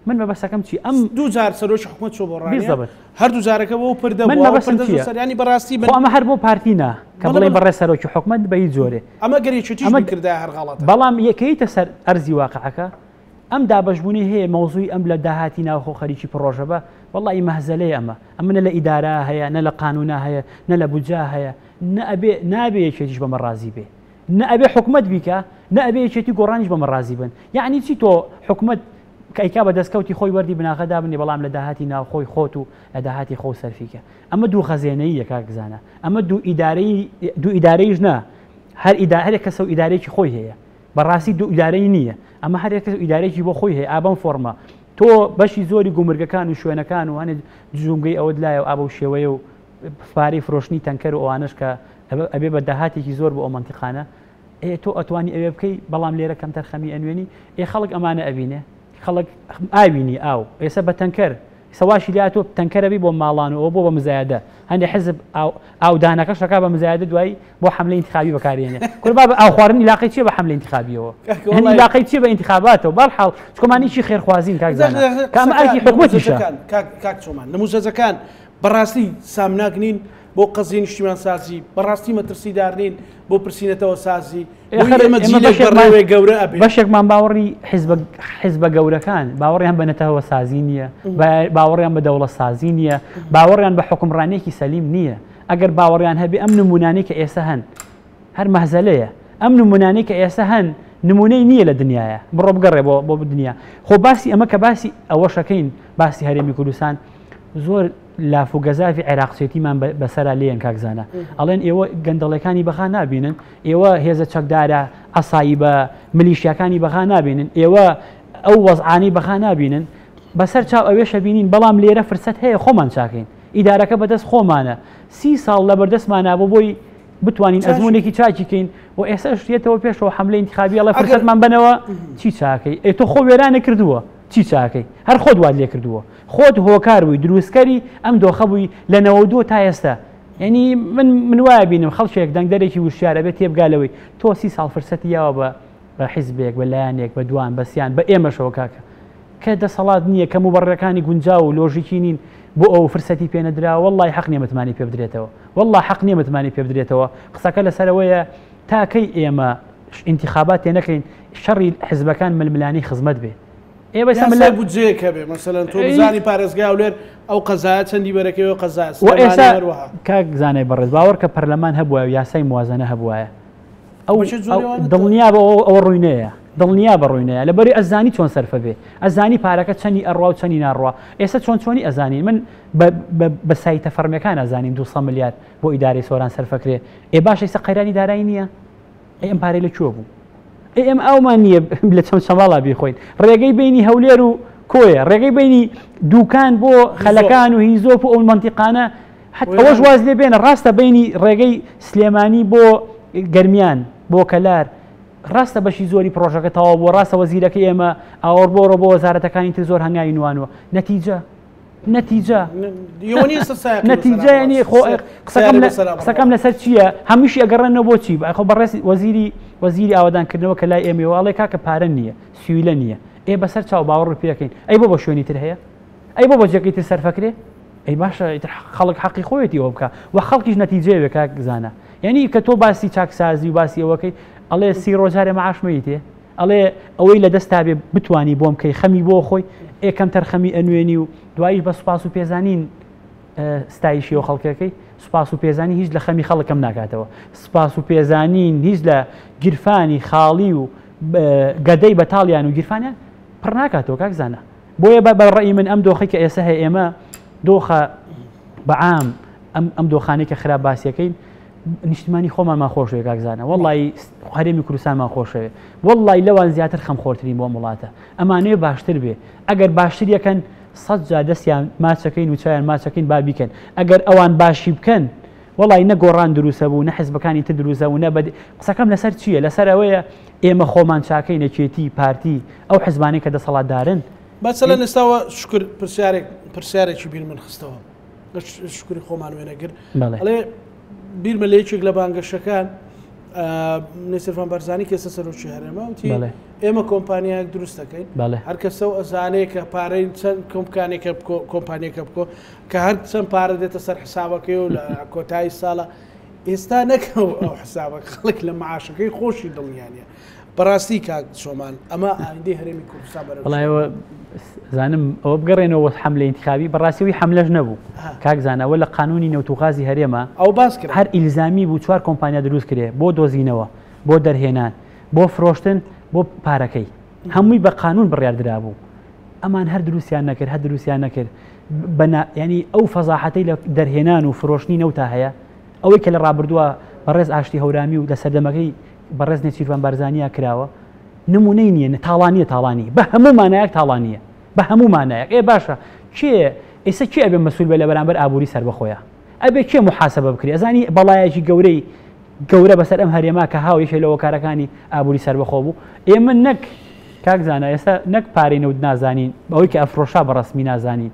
[SPEAKER 2] من مەبەستەکەم چی ئەم
[SPEAKER 1] دوو جار سەرۆکی حکومەت چۆ بۆ ڕانیە هەردوو جارەکە بۆ پردە من مەبەستم چییە سەریانی بەڕاستی
[SPEAKER 2] من ئەمە هەر بۆ پارتی نا کە بڵێ بەڕێ سەرۆکی حکومەت بە هیچ جۆرێ
[SPEAKER 1] ئەمە گەر یەکێتیش ئەمە کردایە هەر غەڵەتە
[SPEAKER 2] بەڵام یەکەیتە سەر ئەرزی واقعەکە ئەم دابەشبوونی هەیە مەوزوی ئەم لە داهاتی ناوخۆ خەریکی پڕۆژە بە وەڵی مەهزەلەیە ئەمە ئەمە نە لە ئیدارە هەیە نە لە قانونا هەیە نە لە بودجە هەیە نە ئەبێ نابێ یەکێتیش بەمە ڕازی بێ نە ئەبێ حکومەت بیکا نە ئەبێ یەکێتی گۆڕانیش بەمە ڕازی بن یعنی چی تۆ حکومەت کە ئەیکا بە دەستکەوتی خۆی وەردی بناغە دابنێ بەڵام لە داهاتی ناوخۆی خۆت و لە داهاتی خۆو سەرفیکە ئەمە دوو خەزێنەییە کاک زانا ئەمە دوو ئیدارەی دوو ئیدارەیش نا هەر ئیدا هەرێک کەسە و ئیدارەیەکی خۆی هەیە بەڕاستی دوو ئیدارەی نییە ئەمە هەر کەس ئیدارێکی بۆ خۆی هەیە ئابەم فۆرمە تۆ بەشی زۆری گومرگەکان و شوێنەکان و هەنێ جومگەی ئەوەت لایە و ئابە و شێوەیە و پارەی فرۆشتنی تەنکەر و ئەوانەش کە ئەبێ بە داهاتێکی زۆر بۆ ئەو مەنتیقانە ئێ تۆ ئەتوانی ئەوێ بکەی بەڵام لێرە کەمتەرخەمی ئەنوێنی ئێ خەڵک ئەمانە ئەبینێ خەڵک ئاوینی ئاو ئێسە بە تەنکەر سەواشی لات تۆ تەنکەرەبی بۆ ماڵان و ئەوە بۆ بە مزایدە هەندێک حزب ئاودانەکە شەکا بە مزایدە دوایی بۆ حملە انتخابی بەکارێنێ کورە بابە ئاو خواردن علاقەی چیە بە حملە انتخابیەوە هەن علاقەی چیە بە انتخاباتەوە بەرحاڵ چکۆمانێکی خێرخوازین کاک زانا کام ئەرکی حکومەتیشە
[SPEAKER 1] کاک چۆمان نموزەجەکان بەڕاستی سامناک نین. بۆ قەزیەی نیشتیمانسازی، بەڕاستی مەترسیدار نین بۆ پرسی نەتەوەسازی، بۆیە ئێمە جیلێک بەڕێوێ گەورە ئەبێ.
[SPEAKER 2] بەشێکمان باوەڕی حیزبە گەورەکان باوەڕیان بە نەتەوەسازی نییە، باوەڕیان بە دەوڵەتسازی نییە، باوەڕیان بە حوکمڕانییەکی سەلیم نییە. ئەگەر باوەڕیان هەبێ ئەم نموونانەی کە ئێستا هەن هەر مەهزەلەیە. ئەم نموونانەی کە ئێستا هەن نموونەی نییە لە دنیایا. بڕۆ بگەڕێ بۆ دنیا. خۆ باسی ئەمە کە باسی ئەوەشەکەین، باسی هەرێمی کوردستان زۆر لاف و گەزافی عێراقچێتیمان بەسەرا لێن کاک زانا. ئەڵێن ئێوە گەندەڵەکانی بەغا نابینن، ئێوە هێزە چەکدارە عەسایبە ملیشیاکانی بەغا نابینن، ئێوە ئەو وەزعانەی بەغا نابینن. بەسەر چاو ئەوێشە بینین، بەڵام لێرە فرسەت هەیە خۆمان چاکەین. ئیدارەکە بەدەست خۆمانە. 30 ساڵ لەبەردەستمانا بۆ بۆی بتوانین ئەزمونێکی چاکی کەین و ئێستا شتێتەوە پێشەوە حملەی انتخابی ئەڵێ فرسەتمان بەنەوە چی چاکەی؟ ئێ تۆ خۆ وێرانە کردووە چی چاکەی؟ هەر خۆت وات لێ کردووە. خۆت هۆکار بووی دروستکەری ئەم دۆخە بووی لە 92 تا ئێستا. یعنی من وایە بینم خەڵکێک دەنگدەرێکی وشیار ئەبێت تێبگا لەوەی تۆ 30 ساڵ فرسەتی یاوە بە حیزبێک، بە لایەنێک، بە دوان، بە سیان، بە ئێمەشەوە کاکە کە دەسەڵات نییە، کە موبەڕەکانی گونجاو و لۆژیکی نین بۆ ئەو فرسەتی پێ نەدرا، وەڵڵای حەق نییە متمانەی پێ بدرێتەوە. وەڵڵا حەق نییە متمانەی پێ بدرێتەوە. قسەکە لەسەرەوەیە تا کەی ئێمە ئینتیخابات تێ نەکەین، شەڕی حزبەکان ململانێی خزمەت بێ. ئێ بەس
[SPEAKER 1] یاسای بودجەیەک هەبێ، مەسەلەن تۆ بزانی پارێزگای هەولێر ئەو قەزایە چەندی بەرەکەوێ و قەزای سلێمانی هەروەها.
[SPEAKER 2] کاک زانای بەڕێز باوەڕ کە پەرلەمان هەبوایە و یاسای موازەنە هەبوایە ئەو دڵنیا بە ئەوە ڕووی نەیە، دڵنیا بە ڕووی نەیە، لەبەری ئەزانی چۆن سەرفە بێ، ئەزانی پارەکە چەنی ئەڕوا و چەنی ناڕوا. ئێستا چۆن چۆنی ئەزانین؟ من بە سایتە فەرمیەکان ئەزانین 200 ملیار بۆ ئیدارەی سۆران سەرفەکرێ. ئێ باشە ئێستا قەیرانی دارایی نییە؟ ئەی ئەم پارەی لە کوێ بوو؟ ئەی ئێمە ئاومان نییە لە چەمچەماڵا بیخۆین. ڕێگەی بینی هەولێر و کۆیە، ڕێگەی بینی دوکان بۆ خەلەکان و هیزۆپ و ئەو مەنتیقانە، ئەوەش واز لێ بێنە. ڕاستە بینی ڕێگەی سلێمانی بۆ گەرمیان بۆ کەلار، ڕاستە بەشی زۆری پرۆژەکە تەواو بووە، ڕاستە وەزیرەکەی ئێمە ئاوەڕ بۆڕۆ بۆ وەزارەتەکانی تر زۆر هەنگاوی نوانوە. نەتیجە نەتیجە نەتیجە یعنی خۆ قسەکەم لەسەر چییە؟ هەمیشی ئەگەڕێنەوە بۆ چی؟ خۆ بەڕێز وەزیری ئاوەدانکردنەوە کە لای ئێمەوە ئەڵێ کاکە پارە نییە، سویلە نییە. ئێ بەسەر چاو باوەڕ پێەکەین. ئەی بۆ بە شوێنی تر هەیە؟ ئەی بۆ بە جێگەی تر سەرفەکرێ؟ ئەی باشە ئیتر خەڵک حەقی خۆیەتی ئەوە بکە و خەڵکیش نەتیجەیە کاک زانا. یعنی کە تۆ باسی چاکسازی و باسی ئەوەکەی ئەڵێ 30 ڕۆژارێ معاش مەیتێ، ئەڵێ ئەوەی لە دەستا بێ بتانی بۆم کەی خەمی بۆ خۆی، ئێ کەمتەر خەمی ئەنوێنی و دواییش بە سوپاس و پێزانین ستایشی ئەو خەڵکەکەی. سوپاس و پێزانی هیچ لە خەمی خەڵکم ناکاتەوە. سوپاس و پێزانین هیچ لە گیرفانی خاڵی و گەدەی بەتاڵیان و گیرفانیان پڕ ناکاتەوە کاک زانا. بۆیە بە ڕەئی من ئەم دۆخی کە ئێستا هەیە ئێمە دۆخە بەعام ئەم دۆخانەی کە خراپ باسیەکەین نیشتمانی خۆمانمان خۆشەوێ کاک زانا. وەڵڵی هەرێمی کوردستانمان خۆشەوێ، وەڵڵی لەوان زیاتر خەمخۆرترین بۆ ئەم وڵاتە. ئەمانەیە باشتر بێ. ئەگەر باشتر یەکەن 100 جار دەستیان ماچەکەین و چایان ماچەکەین با بیکەن. ئەگەر ئەوان باشی بکەن وەڵی نە گۆڕان دروستە بوو، نە حزبەکانی تر دروستە بوو، نە بەد-. قسەکەم لەسەر چییە؟ لەسەر ئەوەیە ئێمە خۆمان چاکەین، یەکێتی، پارتی، ئەو حزبانەی کە دەسەڵاتدارن.
[SPEAKER 1] مەسەلەن ئێستاوە شکر پرسیارێکی بیر من خستەوە، شکری خۆمان وێنەگر. ئەڵێ بیرمە لە یەکێک لە بانگەشەکان نێچیرڤان بارزانی کە ئێستا سەرۆکی هەرێمە وتی ئێمە کۆمپانیایەک دروست دەکەین، هەر کەسە و ئەزانێ کە پارەی چەند کۆمپانیەکە بکۆ، کۆمپانیەکە بکۆ کە هەر چەند پارە دێتە سەر حسابەکەی و لە کۆتایی ساڵە ئێستا نەکەو ئەو حسابە خەڵک لە معاشەکەی خۆشی دڵنیانە. بەڕاستی کاک چۆمان ئەمە ئایندەی هەرێمی کوردستان بەرەو
[SPEAKER 2] وەڵای ئەوە زانم ئەوە بگەڕێنەوە حەملە ئینتخابی، بەڕاستی ئەوی حەملەش نەبوو کاک زانە. ئەوە لە قانونی نەوت و غازی هەرێمە
[SPEAKER 1] ئەو باس کرا.
[SPEAKER 2] هەر ئیلزامی بوو 4 کۆمپانیا دروست کرێ بۆ دۆزینەوە، بۆ دەرهێنان، بۆ فرۆشتن، بۆ پارەکەی، هەمووی بە قانون بڕیار درابوو. ئەمان هەر دروستیان نەکرد، هەر دروستیان نەکرد. ینی ئەو فەزاحەتەی لە دەرهێنان و فرۆشتنی نەوتا هەیە، ئەوەی کە لە ڕابردووە بەڕێز ئاشتی هەورامی و لە سەردەمەکەی بەڕێز نێچیرڤان بارزانیا کراوە نمونەی نییە. تاڵانیە، تاڵانی بە هەموو مانایەک تاڵانیە، بە هەموو مانایەک. ئێ باشە کێ ئێستا کێ ئەبێ مەسوول بێ لە بەرامبەر ئابووری سەربەخۆیە؟ ئەبێ کێ محاسبە بکرێ؟ ئەزانی بەڵایەکی گەورەی گەورە بەسەر ئەم هەرێما کە هاو یەکێ لە وەکارەکانی ئابووری سەربەخۆ بوو. ئێمە نەک کاک زانا ئێستا نەک پارەی نەوت نازانین، ئەوەی کە ئەفرۆشا بە ڕەسمی نازانین.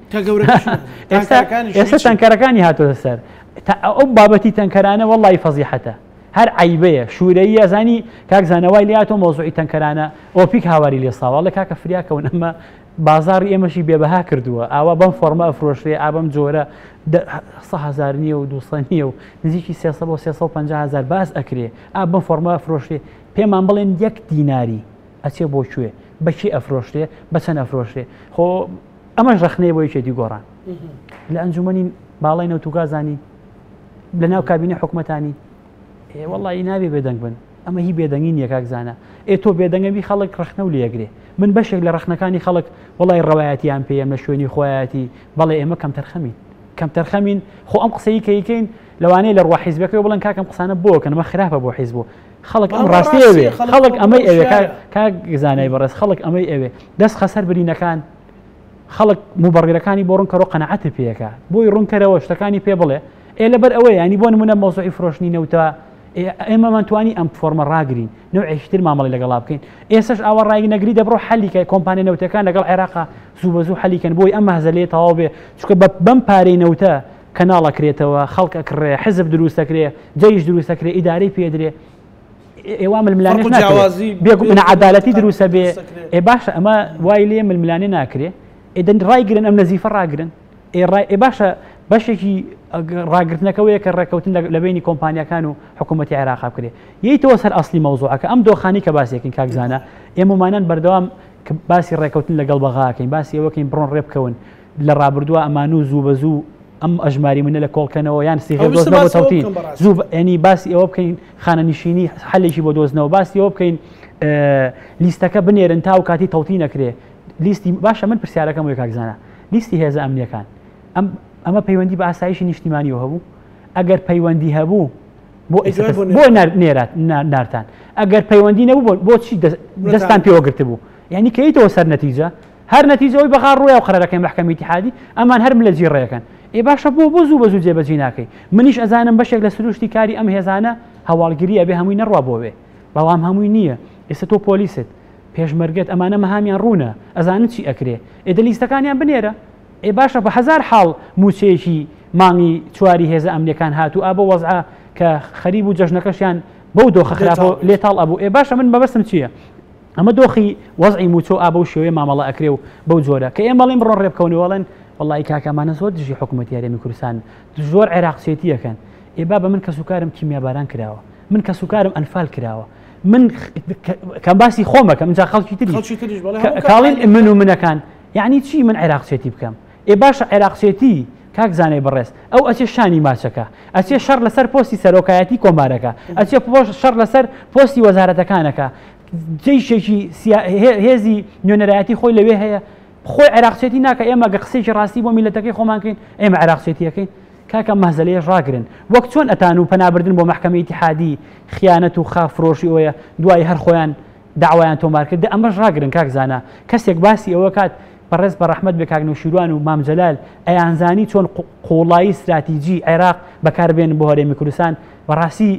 [SPEAKER 2] ئێستا تەنکەرەکانی هاتۆتە سەر. ئەو بابەتی تەنکەرانە وەڵڵی فەزیحەتە، هەر عیبەیە، شوورەیە. زانی کاک زانەوای لاتۆ مۆزوعی تەنکەرانە ئۆپیک هاواری لێ ساواڵێ کاکە فریاکەون ئەمە بازاڕی ئێمەشی بێبەها کردووە ئاوا بەم فۆرمە ئەفرۆشرێ ئا بەم جۆرە 100 هەزار نییە و 200 نییە و نزیکی 300 بۆ 350 هەزار باس ئەکرێ، ئا بەم فۆرمە ئەفرۆشرێ. پێمان بڵێن یەک دیناری ئەچێ بۆ کوێ، بە کێ ئەفرۆشرێ، بە چەند ئەفرۆشرێ؟ خۆ ئەمەش ڕەخنەیە بۆ یەکێتی گۆڕان لە ئەنجومەنی باڵای نەوت و گازانی لە ناو کابینە حکومەتانی. ئێ وەڵی نابێ بێدەنگ بن، ئەمە هی بێدەنگی نییە کاک زانا. ئێ تۆ بێدەنگەبی خەڵک ڕەخنە و لێگرێ. من بەشێک لە ڕەخنەکانی خەڵک وەڵی ڕەوایەتیان پێیەم لە شوێنی خۆیەتی. بەڵێ ئێمە کەمتەرخەمین، کەمتەرخەمین. خۆ ئەم قسەی کە یکەین لەوانەیە لە ڕوا حیزبەکەی بڵێن کاکەم قسانە بۆکەن، ئەمە خراپە بۆ حیزب و خەڵک. ئەم ڕاستی ئەوێ، خەڵک ئەمەی ئەوێ کاک زانای بەڕێز، خەڵک ئەمەی ئەوێ. دەست خەسەر برینەکان، خەڵک مبڕیرەکانی بۆ ڕوونکەرەوە، قەنەعەت پێەکە بۆی ڕوونکەرەوە، شتەکانی پێ بڵێ. ئێ لەبەر ئەوەیە ینی بۆ نمونە مەوزوعی فرۆشتنی نەوتە، ئێمەمان توانی ئەم فۆرمە ڕاگرین، نەوعێکی تر مامەڵی لەگەڵا بکەین. ئێسش ئاوا ڕای نەگری دەبڕۆ حەلیکە کۆمپانیا نەوتەکان لەگەڵ عێراقا زوو بە زوو حەلیکەن بۆی ئەم مەهزەلەیە تەواو بێ، چونکە بەم پارەی نەوتە کەناڵ ئەکرێتەوە، خەڵک ئەکڕێ، حزب دروست ئەکرێ، جەیش دروست ئەکرێ، ئیدارەی پێدرێ، ئێوا ململانێش ناکرێ، بێگومان عەدالەتی دروستە بێ. ئێ باشە ئەمە وای لێ ململانێ ناکرێ، ئێدەن ڕایگرن، ئەم نەزیفە ڕاگرن. ئێ باشە بەشێکی ڕاگرتنەکەوەیە کە ڕێککەوتن لە بینی کۆمپانیەکان و حکوومەتی عێراق بکرێ. یەیتەوە سەر ئەسلی مەوزوعەکە، ئەم دۆخانی کە باسێکین کاک زانا، ئێمەمانان بەردەوام باسی ڕێککەوتن لەگەڵ بەغاکەین، باسی ئەوەکەین بڕۆن ڕێ بکەون. لە ڕابردووە ئەمانو زوو بە زوو ئەم ئەژماری منە لە کۆڵکەنەوە یان سیغە دۆزنەوە تەوتین زوو، ینی باسی ئەوە بکەین خانەنشینی حلێکی بۆ دۆزنەوە، باسی ئەوە بکەین لیستەکە بنێرن تا و کاتی تەوتی نەکرێ لیستی. باشە من پرسیارەکەم وێ کاک زانا، لیستی هێزە ئەمنیەکان ئەم ئەمە پەیوەندی بە ئاسایشی نیشتیمانیەوە هەبوو؟ ئەگەر پەیوەندی هەبوو بۆ بۆ نێرات نارتان؟ ئەگەر پەیوەندی نەبوو بۆچی دەستان پێوە گرتبوو؟ یعنی کەیتەوە سەر نەتیجە، هەر نەتیجە ئەوی بەغا ڕۆیا و قەرارەکەی مەحکەمەی ئیتیحادی ئەمان هەر ملەجی ڕێکەن. ئێ باشە بۆ بۆ زوو بە زوو جێبەجێ ناکەی؟ منیش ئەزانم بەشێک لە سروشتی کاری ئەم هێزانە هەواڵگری ئەبێ هەمووی نەڕوا بۆوێ، بەڵام هەمووی نییە. ئێستا تۆ پۆلیست، پێشمەرگەت، ئەمانە مەهامیان ڕوونە، ئەزانن چی ئەکرێ. ئێ دە لیستەکانیان بنێرە. ئێ باشە بە هەزار حاڵ مووچەیەکی مانگی چواری هێزە ئەمنیەکان هاتوو ئا بۆ وەزعە کە خەریب و جەژنەکەشیان بەو دۆخە خراپە لێ تاڵ ئەبوو. ئێ باشە من مەبەستم چییە؟ ئەمە دۆخی وەزعی مووچە و ئا بەو شێوەیە مامەڵە ئەکرێ و بەو جۆرە کە ئێمە بڵێن بڕۆن ڕێ بکەونەوە، ئەڵێن وەڵی کاکە ئەمانە زۆر دژی حکوومەتی هەرێمی کوردستان، زۆر عێراقچێتی ئەکەن. ئێ بابە من کەسوکارم کیمیاباران کراوە، من کەسوکارم ئەنفال کراوە، من کەم باسی خۆمەکەم اینجا خەڵکی تری کاڵین من و منەکان، یعنی چی من عێراقچێتی بکەم؟ ئێ باشە عێراقچێتی کاک زانای بەڕێز ئەو ئەچێ شانی ماچەکە، ئەچێ شەڕ لەسەر پۆستی سەرۆکایەتی کۆمارەکە، ئەچێ شەڕ لەسەر پۆستی وەزارەتەکانەکە، جەیشێکی هێزی نوێنەرایەتی خۆی لەوێ هەیە، خۆی عێراقچێتی ناکە. ئێمە گە قسەیەکی ڕاستی بۆ میلەتەکەی خۆمان کەین ئێمە عێراقچێتیەکەین. کاکە مەهزەلەیەش ڕاگرن. وەک چۆن ئەتان و پەنابردن بۆ مەحکەمەی ئیتیحادی خیانەت و خاک فرۆشی ئەوەیە، دوای هەر خۆیان داوایان تۆمار کرد، ئەمەش ڕاگرن کاک زانا. کەسێک باسی ئەوە کات بەڕێز بە ڕەحمەت بێ کاک نەوشیروان و مام جەلال ئەیانزانی چۆن قوڵایی ستراتیجی عێراق بەکاربێنن بۆ هەرێمی کوردستان. بەڕاستی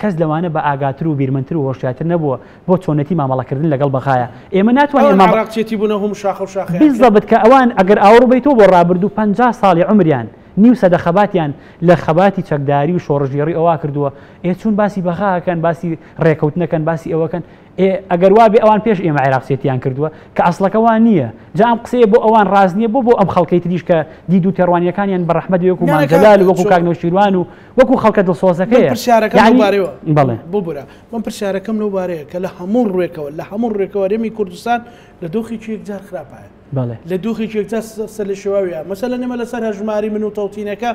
[SPEAKER 2] کەس لەوانە بە ئاگاتر و بیرمەندتر و هۆشیارتر نەبووە بۆ چۆنێتی مامەڵەکردن لەگەڵ بەغایە. ئێمە ناتوانین
[SPEAKER 1] عێراقچێتی بوونە هەموو شاخە و شاخەیان کرد.
[SPEAKER 2] بالضبط کە ئەوان ئەگەر ئاوڕ بەیتەوە بۆ ڕابردوو 50 ساڵی عومریان، نیو سەدە خەباتیان لە خەباتی چەکداری و شۆڕشگێڕی ئەوە کردووە. ئێ چوون باسی بەغا ئەکەن، باسی ڕێکەوتنەکەن، باسی ئەوەکەن. ئێ ئەگەر وابێ ئەوان پێش ئێمە عێراقچێتیان کردووە کە ئەسڵەکە وا نییە. جا ئەم قسەیە بۆ ئەوان ڕاست نییە، بۆ ئەم خەڵکەی تریش کە دید و تێڕوانیەکانیان بە ڕەحمەت بێ وەکو مام جەلال و وەکو کاک نەوشیروان و وەکو خەڵکە دڵسۆزەکەیە.
[SPEAKER 1] من پرسیارەکەم لەو بارەیەوە،
[SPEAKER 2] بەڵێ
[SPEAKER 1] ببورە، من پرسیارەکەم لەو بارەیە کە لە هەموو ڕوێکەوە، لە هەموو ڕوێکەوە هەرێمی کوردستان لە دۆخێکی یەکجار خراپایە.
[SPEAKER 2] بەڵێ.
[SPEAKER 1] لە دۆخێکی یەکجار سەرلێشێواویە. مەسەلەن ئێمە لەسەر هەژماری من و تەوتینەکە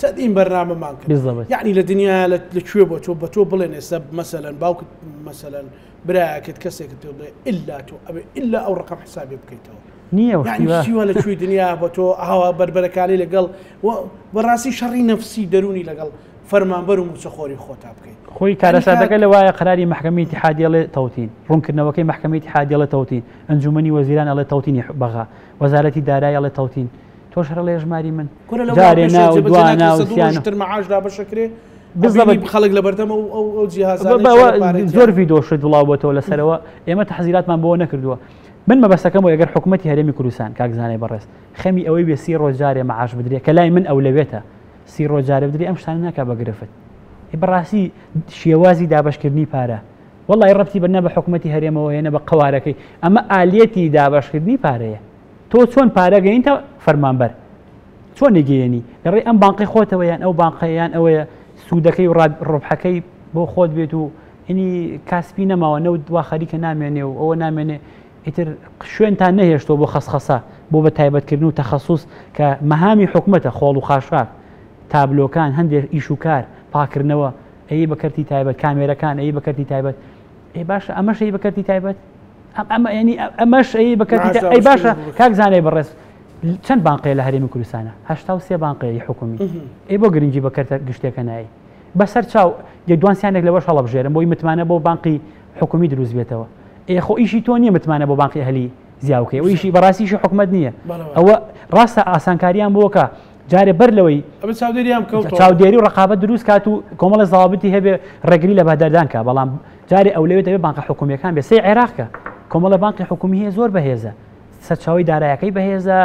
[SPEAKER 1] چەندین بەرنامەمان کرد.
[SPEAKER 2] بالضبط.
[SPEAKER 1] یعنی لە دنیا لە کوێ بۆ تۆ بە تۆ بڵێن ئێستا مەسەلەن باوکت، مەسەلەن برایەکت، کەسێکت پێ بڵێ ئللا تۆ ئەبێ ئللا ئەو ڕقم حسابێ بکەیتەوە.
[SPEAKER 2] نییە
[SPEAKER 1] یعنی شتیوە لە کوێی دنیا بە تۆ ئاوا بەربەرەکانی لەگەڵ بەڕاستی شەڕی نەفسی دەرونی لەگەڵ فەرمانبەر و مووچەخۆری خۆتا بکەیت.
[SPEAKER 2] خۆی کارەساتەکە لەوایە قەراری مەحکەمەی ئیتیحادی ئەڵێ تەوتین، ڕوونکردنەوەکەی مەحکەمەی ئیتیحادی ئەڵێ تەوتین، ئەنجومەنی وەزیران ئەڵێ تەوتینی بەغا، وەزارەتی دارایی ئەڵێ تەوتین، تۆش هەر ئەڵێ ژماری من.
[SPEAKER 1] کورە لەو
[SPEAKER 2] جارێ
[SPEAKER 1] پێش
[SPEAKER 2] نا و
[SPEAKER 1] جێبەجێ
[SPEAKER 2] دوا
[SPEAKER 1] ناکرێ،
[SPEAKER 2] نا و
[SPEAKER 1] سەد و
[SPEAKER 2] سیان
[SPEAKER 1] ڕۆژ تر مەعاش دابەشەکرێ،
[SPEAKER 2] بالضبط.
[SPEAKER 1] ئەبینی خەڵک لەبەردەم ئەو جیهازانەی
[SPEAKER 2] بەوە
[SPEAKER 1] کە پارەی تیا.
[SPEAKER 2] زۆر ڤیدیۆ شت بڵاو بۆتەوە لەسەرەوە، ئێمە تەحزیراتمان بۆ نەکردووە. من مەبەستەکەم وەیە گەر حکوومەتی هەرێمی کوردستان کاک زانای بەڕێز خەمی ئەوەی بێ 30 ڕۆژ جارێ مەعاش بدرێ کە لای من ئەولەوێتە 30 ڕۆژ جارێ بدرێ، ئەم شتانە ناکا بە گرفت. بەڕاستی شێوازی دابەشکردنی پارە وەڵی ڕەبتی بە نە بە حکوومەتی هەرێمەوە هەیە نە بە قەوارەکەی، ئەمە ئالیەتی دابەشکردنی پارەیە. تۆ چۆن پارە گەینتە فەرمانبەر؟ چۆن نەگەیەنی لە ڕێی ئەم بانقی خۆتەوە یان ئەو بانقە یان ئەوەیە سوودەکەی و ڕبحەکەی بۆ خۆت بێت و ئینی کاسپی نەماوە نەوت وا خەریکە نامێنێ و ئەوە نامێنێ ئیتر شوێنتان نەهێشتەوە بۆ خەسخەسە بۆ بە تایبەتکردن و تەخەسوس کە مەهامی حکومەتە خۆڵ و خاشاک تابلۆکان هەندێک ئیش و کار پاکردنەوە ئەی بە کەرتی تایبەت کامێرەکان ئەی بە کەرتی تایبەت ئێ باشە ئەمەش ئەی بە کەرتی تایبەت ئەمە ینی ئەمەش ئەی بە کەرتی ئەی باشە کاک زانای بەڕێز چەند بانقەیە لە هەرێمی کوردستانە 83 بانقەیە حکومی ئەی بۆ گرنگی بە کەرتە گشتێکە نایی بەسەر چاو یەک دوانسیانێک لەوەش هەڵەبژێرم بۆی متمانە بۆ بانقی حکومی دروست بێتەوە ئێ خۆ ئیشی تۆ نییە متمانە بۆ بانقی ئەهلی زیاوکەی ئەو ئیشی بەڕاستیشی حکومەت نییە ئەوە ڕاستە ئاسانکاریان بۆکە جارێ بەر لەوەی چاودێری و ڕقابەت دروست کات و کۆمەڵە زاوابتی هەبێ ڕێگری لە بەدەردان کا بەڵام جارێ ئەولەوێت دەبێ بانقە حکومیەکان بێ سەی عێراقکە کۆمەڵە بانقی حکومی هەیە زۆر بەهێزە سەرچاوەی دارایەکەی بەهێزە،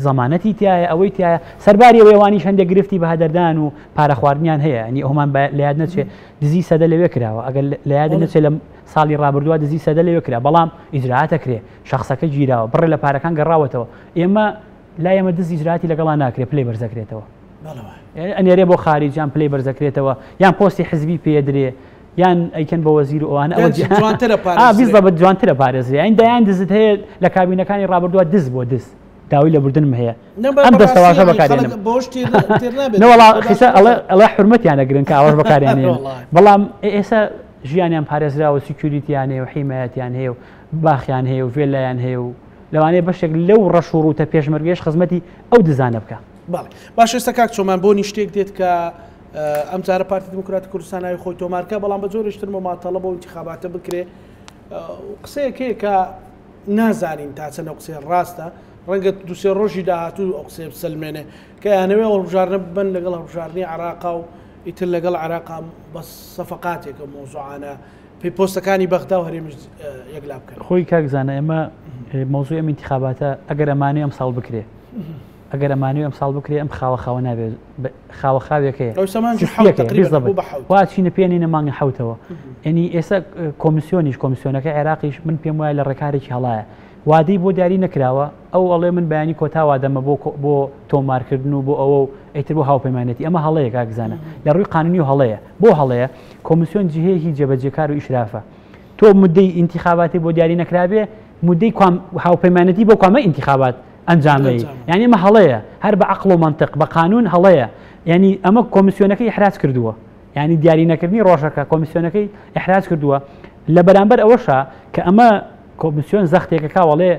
[SPEAKER 2] زەمانەتی تایە، ئەوەی تایە، سەرباری ئەوەی ئەوانیش هەندێک گرفتی بەهەدەردان و پارە خواردنیان هەیە، یانی ئەومان لە یاد نەچێ دزی سەدە لەوێ کراوە، ئەگەر لە یاد نەچێ لە ساڵی ڕابردووە دزی سەدە لەوێ کرا، بەڵام ئیجرائات ئەکرێ، شەخسەکە گیراوە، بڕێ لە پارەکان گەڕاوەتەوە، ئێمە لای ئێمە دز ئیجرائاتی لەگەڵا ناکرێ، پلەی بەرزەکرێتەوە. ئەنێرێ بۆ خاریج یان پلەی بەرزەکرێتەوە یان پۆستی حزبی پێدرێ یان ئەیکەن بە وەزیر و ئەوانە ئەوە
[SPEAKER 1] جوانترە
[SPEAKER 2] پارێزرێ جوانترە پارێزرێ یان دەیان دزت هەیە لە کابینەکانی ڕابردووە دز بۆ دز داوای لێبوردنم هەیە ئەم دەستەواژە بەکارێنم نەوەڵا خیسە ئەڵێ حرمەتیان ئەگرن کە ئاواش بەکاریان بەڵام ئێستا ژیانیان پارێزراوە security یان هەیە و حیمایەتیان هەیە و باخیان هەیە و ڤێلایان هەیە و لەوانەیە بەشێک لەو ڕەش و ڕووتە پێشمەرگەیش خزمەتی ئەو دزانە بکە.
[SPEAKER 1] بەڵێ باش ئێستا کاک چۆمان بۆنی شتێک دێت کە ئەم جارە پارتی دیموکراتی کوردستان ناوی خۆی تۆمارکە بەڵام بە جۆرێکی تر مماتەڵە بۆ ئینتیخاباتە بکرێ قسەیەک هەیە کە نازانین تا چەند ئەو قسەیە ڕاستە ڕەنگە دوسێ ڕۆژی داهاتوو ئەو قسەیە بسەلمێنێ کە یانەوێ هەڵبژاردنە ببەن لەگەڵ هەڵبژاردنی عراقا و ئیتر لەگەڵ عراقا بە سەفقاتێکە مۆزوعانە پێی پۆستەکانی بەغدا و هەرێمیش یەکلا بکەن.
[SPEAKER 2] خۆی کاک زانا ئێمە مەوزوعی ئەم ئینتیخاباتە ئەگەر ئەمانەوێ ئەمساڵ بکرێ ئەگەر ئەمانەوێ ئەمساڵ بکرێ ئەم خاوە خاوە نابێ خاوە خاوێک هەیە وا چینە پێنینە مانگی حوتەوە ینی ئێستا کۆمیسیۆنیش کۆمیسیۆنەکە عێراقیش من پێم وایە لە ڕێکارێکی هەڵایە وادەی بۆ دیاری نەکراوە ئەو ئەڵێ من بەیانی کۆتا وادەمە بۆ بۆ تۆمارکردن و بۆ ئەوە و ئیتر بۆ هاوپەیمانێتی ئەمە هەڵەیە کاک زانا لە ڕووی قانونی و هەڵەیە بۆ هەڵەیە کۆمیسیۆن جهەیەکی جێبەجێکار و ئیشرافە تۆ مدەی ئینتیخاباتی بۆ دیاری نەکرابێ مدەی هاوپەیمانەتی بۆ کوامە ئینتیخابات ئەنجامەی یعنی ئەمە هەڵەیە هەر بە عقل و منطق بە قانون هەڵەیە یعنی ئەمە کۆمیسیۆنەکەی ئیحراج کردووە یعنی دیاری نەکردنی ڕۆژەکە کۆمیسیۆنەکەی ئیحراج کردووە لە بەرامبەر ئەوەشە کە ئەمە کۆمیسیۆن زەختێکەکە وەڵێ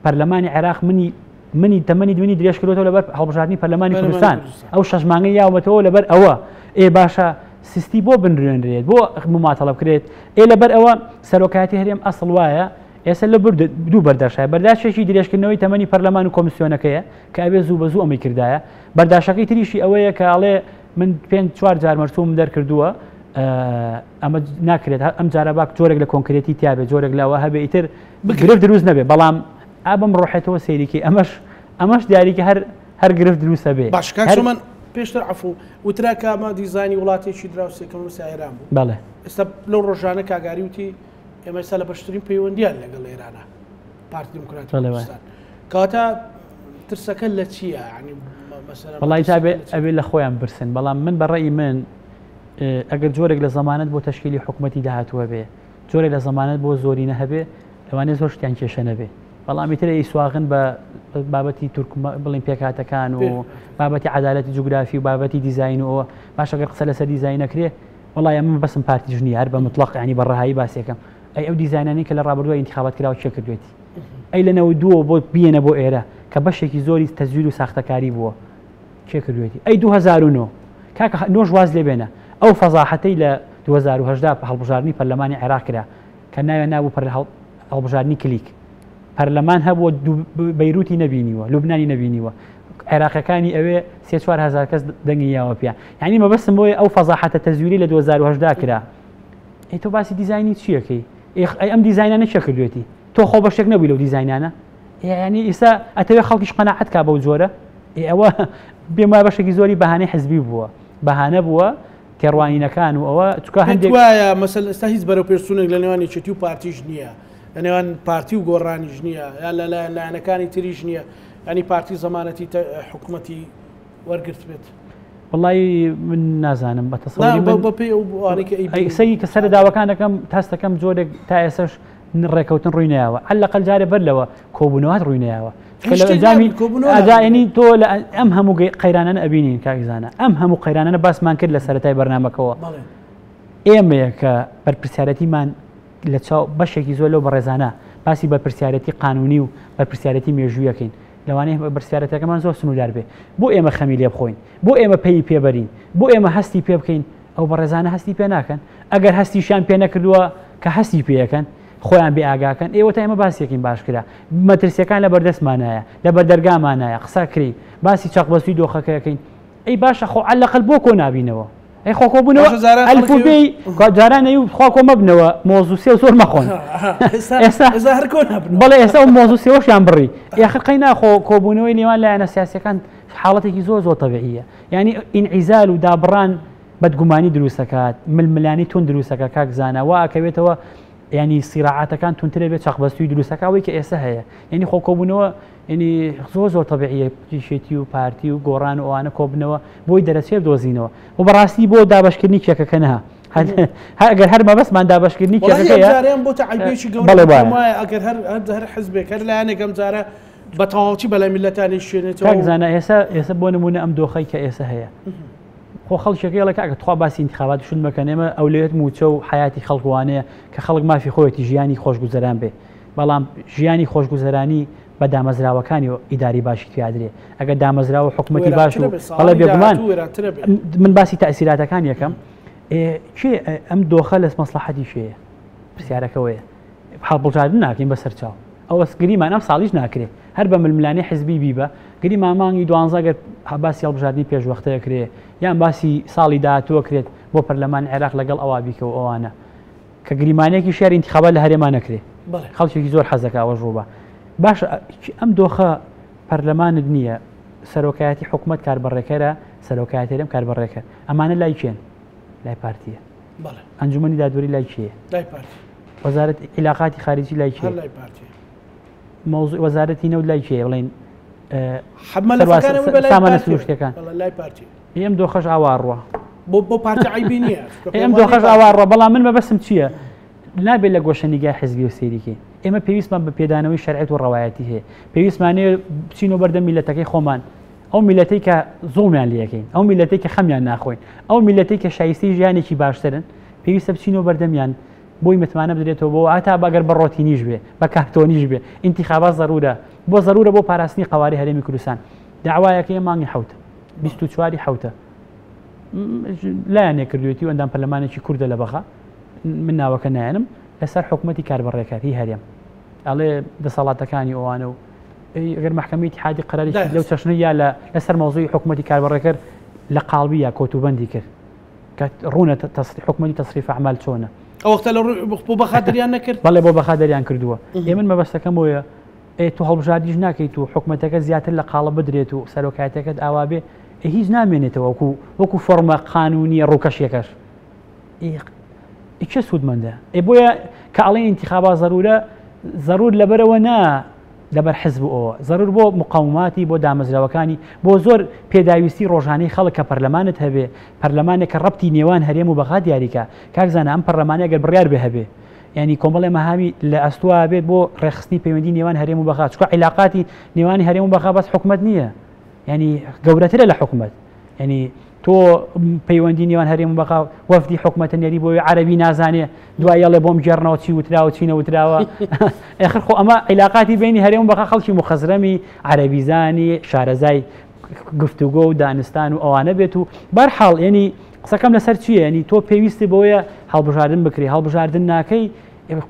[SPEAKER 2] پەرلەمانی عێراق منی منی تەمەنی دوێنی درێژ کردوەوە لەبەر هەڵبژاردنی پەرلەمانی کوردستان ئەو شەش مانگەی یاوەتەوە لەبەر ئەوە ئێ باشە سیستی بۆ بنرێنرێت بۆ مماتەڵە بکرێت ئێ لەبەر ئەوە سەرۆکایەتی هەرێم ئەسڵ وایە ئێستا لە برد دوو بەرداشای بەرداشێکی درێژکردنەوەی تەمەنی پەرلەمان و کۆمیسیۆنەکەیە کە ئەبێ زوو بە زوو ئەمەی کردایە بەرداشەکەی تریشی ئەوەیە کە ئەڵێ من پێنج چوار جار مەرسوم دەرکردووە ئەمە ناکرێت ئەم جارە باک جۆرێک لە کۆنکرێتی تیاابێ جۆرێک لەوە هەبێ ئیتر گرفت دروست نەبێ بەڵام ئا بەم ڕۆحێتەوە سەیریکەی ئەمەش ئەمەش دیاریکە هەر هەر گرفت دروستە بێ.
[SPEAKER 1] باش کاک سۆمان پێشتر عەفوو وترا کە ئەمە دیزاینی وڵاتێکی دراوسێکە مەبەستی ئێران بوو.
[SPEAKER 2] بەڵێ.
[SPEAKER 1] ئێستا لەو ڕۆژانە کاک ئاری وتی ئێمە ئێستا لە بەشترین پەیوەندیان لەگەڵ ئێرانە پارتی دیموکراتی
[SPEAKER 2] بەڵێ وایە.
[SPEAKER 1] کوردستان. کەواتە ترسەکە لە چییە؟ یانی مەسەلەن
[SPEAKER 2] وەڵی
[SPEAKER 1] ترسەکە
[SPEAKER 2] ئەبێ
[SPEAKER 1] لە چییە؟
[SPEAKER 2] ئەبێ لە خۆیان برسن بەڵام من بە ڕەئی من ئەگەر جۆرێک لە زەمانەت بۆ تەشکیلی حکوومەتی داهاتووە بێ جۆرێک لە زەمانەت بۆ زۆرینە هەبێ لەوانەیە زۆر شتیان کێشە نەبێ بەڵام ئیتر ئەیسواغن بە بابەتی تورک بڵین پێکهاتەکان و بابەتی عەدالەتی جوگرافی و بابەتی دیزاین و ئەوە باشە گەر قسە لەسەر دیزاین نەکرێ وەڵای ئەمە بەسم پارتیش نییە هەر بە مطلق ینی بە ڕەهایی باسێکم ئەی ئەو دیزاینانەی کە لە ڕابردووە ئینتخابات کراوە کێ کردوێتی ئەی لە 92 بۆ بیەنە بۆ ئێرە کە بەشێکی زۆری تەزویر و ساختەکاری بووە کێ کردوێتی ئەی 2009 کاکە نۆش واز لێ بێنە ئەو فەزاحەتەی لە 2010 هەڵبژاردنی پەرلەمانی عێراق کرا کە ناویان نابوو هەڵبژاردنی کلیک پەرلەمان هەبووە بەیروتی نەبینیوە لوبنانی نەبینیوە عێراقەکانی ئەوێ سێ 4 هزار کەس دەنگی یاوە پیا یعنی مەبەستم بۆیە ئەو فەزاحەتە تەزویری لە 2010 کرا ئەی تۆ باسی دیزاینی چیەکەی ئەی ئەم دیزاینانە چێ کردوێتی تۆ خۆ بەشێک نەبووی لەو دیزاینانە یعنی ئیسا ئەتەوێ خەڵکیش قەناعەت کا بەو جۆرە ئەوە پێم وایە بەشێکی زۆری بەهانەی حزبی بووە بەهانە بووە تێڕوانینەکان و ئەوە چکە
[SPEAKER 1] هەندێک وایە مەسەل ئێستا هیچ بەرەو پێشچوونێک لە نێوان یەکێتی و پارتیش نییە. لە نێوان پارتی و گۆڕانیش نییە یان لە لایەن لایەنەکانی تریش نییە ینی پارتی زەمانەتی حکوومەتی وەرگرت بێت.
[SPEAKER 2] وڵی من نازانم بە تەسەوری من بەپێی ئەو ئەوانەی کە ئەی سەی کە سەر داوەکان دەکەم تاستەکەم جۆرێک تا ئێسش ڕێکەوتن ڕووی نایەوە عەلەقەل جارێ بەر لەوە کۆبوونەوەات ڕووی نایەوە لە ئەنجامی ئەجاینی تۆ لە ئەم هەموو قەیرانانە ئەبینین کاک زانا ئەم هەموو قەیرانانە باسمان کرد لە سەرەتای بەرنامەکەوە ئێمەیە کە بەرپرسیارەتیمان لە چاو بەشێکی زۆر لەو بەڕێزانە باسی بەرپرسیارەتی قانونی و بەرپرسیارەتی مێژوویەکەین لەوانەیە بەرپرسیارەتەکەمان زۆر سنووردار بێ بۆ ئێمە خەمی لێ بخۆین بۆ ئێمە پێی پێبەرین بۆ ئێمە هەستی پێ بکەین ئەو بەڕێزانە هەستی پێ ناکەن ئەگەر هەستیشیان پێ نەکردووە کە هەستی پێەکەن خۆیان بێ ئاگاکەن ئێوە تا ئێمە باسیەکەین باشکرا مەترسیەکان لە بەردەستمانایە لە بەردەرگامانایە قسە کرین باسی چەقبەستوی دۆخەکەکەین ئەی باشە خۆ عەلەقەل بۆ کۆ نابینەوە ئەی خۆ کۆبوونەوە ئەلف و بێی جاران ئەی خوا کۆ مەبنەوە مۆز و سێو زۆر مەخۆن ئێستا
[SPEAKER 1] هەر کۆ نابن
[SPEAKER 2] بەڵێ ئێستا ئەو مۆز و سێوەشیان بڕی ئاخر قەی ناخۆ کۆبوونەوەی نێوان لایەنە سیاسیەکان حاڵەتێکی زۆر زۆر تەبیعیە یعنی ئینعیزال و دابڕان بەدگومانی دروستەکات ململانی تون دروستەکە کاک زانا وا ئەکەوێتەوە ینی سیراعاتەکان تونترە بێ چەقبەستوی دروستەکە ئەوەی کە ئێستا هەیە یعنی خۆ کۆبوونەوە ینی زۆر زۆر تەبیعیە یەکێتی و پارتی و گۆڕان و ئەوانە کۆبنەوە بۆی دەرەچێ بدۆزینەوە و بەڕاستی بۆ دابەشکردنی کێکەکە نا ئەگەر هەر مەبەستمان دابەشکردنی کێکەکەیە
[SPEAKER 1] بۆتە عەیبێکی گەورە بەڵێ وایە ئەگەر هەر هەر حزبێک هەر لایەنێک ئەم جارە بە تەواوەتی بەلای میللەتانی شوێنێتەوە.
[SPEAKER 2] کاک زانا ئێستا ئێستا بۆ نمونە ئەم دۆخەی کە ئێستا هەیە خۆ خەڵکێکەکەی ئەڵێ کاکە تخوا باسی انتخابات شون مەکەن ئێمە ئەولەویەت مووچە و حیاتی خەڵک وانەیە کە خەڵک مافی خۆیەتی ژیانی خۆشگوزەران بێ بەڵام ژیانی خۆشگوزەرانی بە دامەزراوەکانی و ئیداری باشی تیادرێ ئەگەر دامەزراوە حکوومەتی باش و بەڵێ بێگومان من باسی تەئسیراتەکان یەکەم کێ ئەم دۆخە لە مەسلحەتی شەیە پرسیارەکەوەیە هەڵبژاردن ناکەین بەسەر چاو ئەوە گریمان ئەم ساڵیش ناکرێ هەر بە ململانێ حزبی بیبە گریمان مانگی دوانزە گەر باسی هەڵبژاردنی پێشوەختە کرێ یان باسی ساڵی داهاتووە کرێت بۆ پەرلەمان عێراق لەگەڵ ئەوا بیکە و ئەوانە کە گریمانەیەکی شاری انتخابات لە هەرێما نەکرێ خەڵکێکی زۆر حەزەکە ئەوەش ڕووبا باشە ئەم دۆخە پەرلەمانت نییە سەرۆکایەتی حکوومەت کاربەڕێکەرە سەرۆکایەتی هەرێم کاربەڕێکەر ئەمانە لای کێن لای پارتیە ئەنجومەنی دادوەری لای کێیە؟
[SPEAKER 1] لای پارتی.
[SPEAKER 2] وەزارەت عیلاقاتی خارجی لای کێیە؟
[SPEAKER 1] هەر لای پارتی.
[SPEAKER 2] مەوزوع وەزارەتی نەوت لای کێیە؟ بڵێن
[SPEAKER 1] مەلەفەکان بە لای
[SPEAKER 2] سامانە
[SPEAKER 1] پارتی.
[SPEAKER 2] سروشتیەکان.
[SPEAKER 1] بەڵێ لای پارتی.
[SPEAKER 2] ئێ ئەم دۆخەش ئاوا ڕوا.
[SPEAKER 1] بۆ بۆ پارتی عەیبی نییە.
[SPEAKER 2] ئێ ئەم دۆخەش ئاوا ڕوا بەڵام من مەبەستم چییە؟ نابێت لە گۆشە نیگای حزبی و سەیری کەین. ئێمە پێویستمان بە پێدانەوەی شەرعیەت و ڕەوایەتی هەیە. پێویستمان هەیە بچینەوە بەردەم میللەتەکەی خۆمان. ئەو میللەتەی کە زوڵمیان لێ ئەکەین، ئەو میللەتەی کە خەمیان ناخۆین، ئەو میللەتەی کە شایستەی ژیانێکی باشترن، پێویستە بچینەوە بەردەمیان بۆی متمانە بدرێتەوە بۆ هەتا ئەگەر بە ڕۆتینیش بێ، بە کارتۆنیش بێ، ئینتیخابات زەروورە، بۆ زەروورە بۆ پاراستنی قەوارەی هەرێمی کوردستان. دەعوایەکەی مانگی حەوتە، 24 ی حەوتە. لایەنێک کردوێتی و ئەندام پەرلەمانێکی کوردە لە بەغا، من ناوەکە نایەنم، لەسەر حکومەتی کاربەڕێکەر هی هەرێم. ئەڵێ دەسەڵاتەکانی ئەوانە و ئەگەر مەحکەمەی ئیتیحادی قەرارێکی لەو چەشنە یا لە لەسەر مەوزوعی حکوومەتی کاربەڕێکەر لە قاڵبی یا کۆتوبەندی کرد کە ڕوونە حکوومەتی تەسریف ئەعمال چۆنە
[SPEAKER 1] ئەو وەختە لە بۆ بەخا دەریان نەکرد
[SPEAKER 2] بەڵێ بۆ بەخا دەریان کردووە ئێ من مەبەستەکەم بۆیە ئێ تۆ هەڵبژاردیش ناکەیت و حکوومەتەکە زیاتر لە قاڵە بدرێت و سەرۆکایەتەکەت ئاوا بێ هیچ نامێنێتەوە وەکو وەکو فۆرمە قانونیە ڕووکەشیەکەش ئی کێ سوودمەندە؟ ئێ بۆیە کە ئەڵێن ئینتیخابا زەرورە، زەرور لەبەرئەوە نا لەبەر حزب و ئەوە، زەرور بۆ مقاوماتی، بۆ دامەزراوەکانی، بۆ زۆر پێداویستی ڕۆژانەی خەڵک کە پەرلەمانت هەبێ، پەرلەمانێک کە ڕەبتی نێوان هەرێم و بەغا دیاریکا. کاک زانا ئەم پەرلەمانە ئەگەر بڕیار بێ هەبێ، یانی کۆمەڵێ مەهامی لە ئەستۆا بێت بۆ ڕێکخستنی پەیوەندی نێوان هەرێم و بەغا، چونکە عیلاقاتی نێوانی هەرێم و بەغا بەس حکومەت نییە، یانی گەورەترە لە حکومەت. یعنی تۆ پەیوەندی نێوان هەرێم و بەغا وەفدی حکومەتە نێری بۆی عەربی نازانێ دوای ئەڵێ بۆم گێڕنەوە چی وتراوە چی نەوتراوە ئەخر خۆ ئەمە عیلاقاتی بینی هەرێم و بەغا خەڵکی مخەزرەمی عەربیزانی شارەزای گفتوگۆ و دانوستان و ئەوانە بێت و بەرحاڵ ینی قسەکەم لەسەر چییە ینی تۆ پێویستی بۆیە هەڵبژاردن بکری هەڵبژاردن ناکەی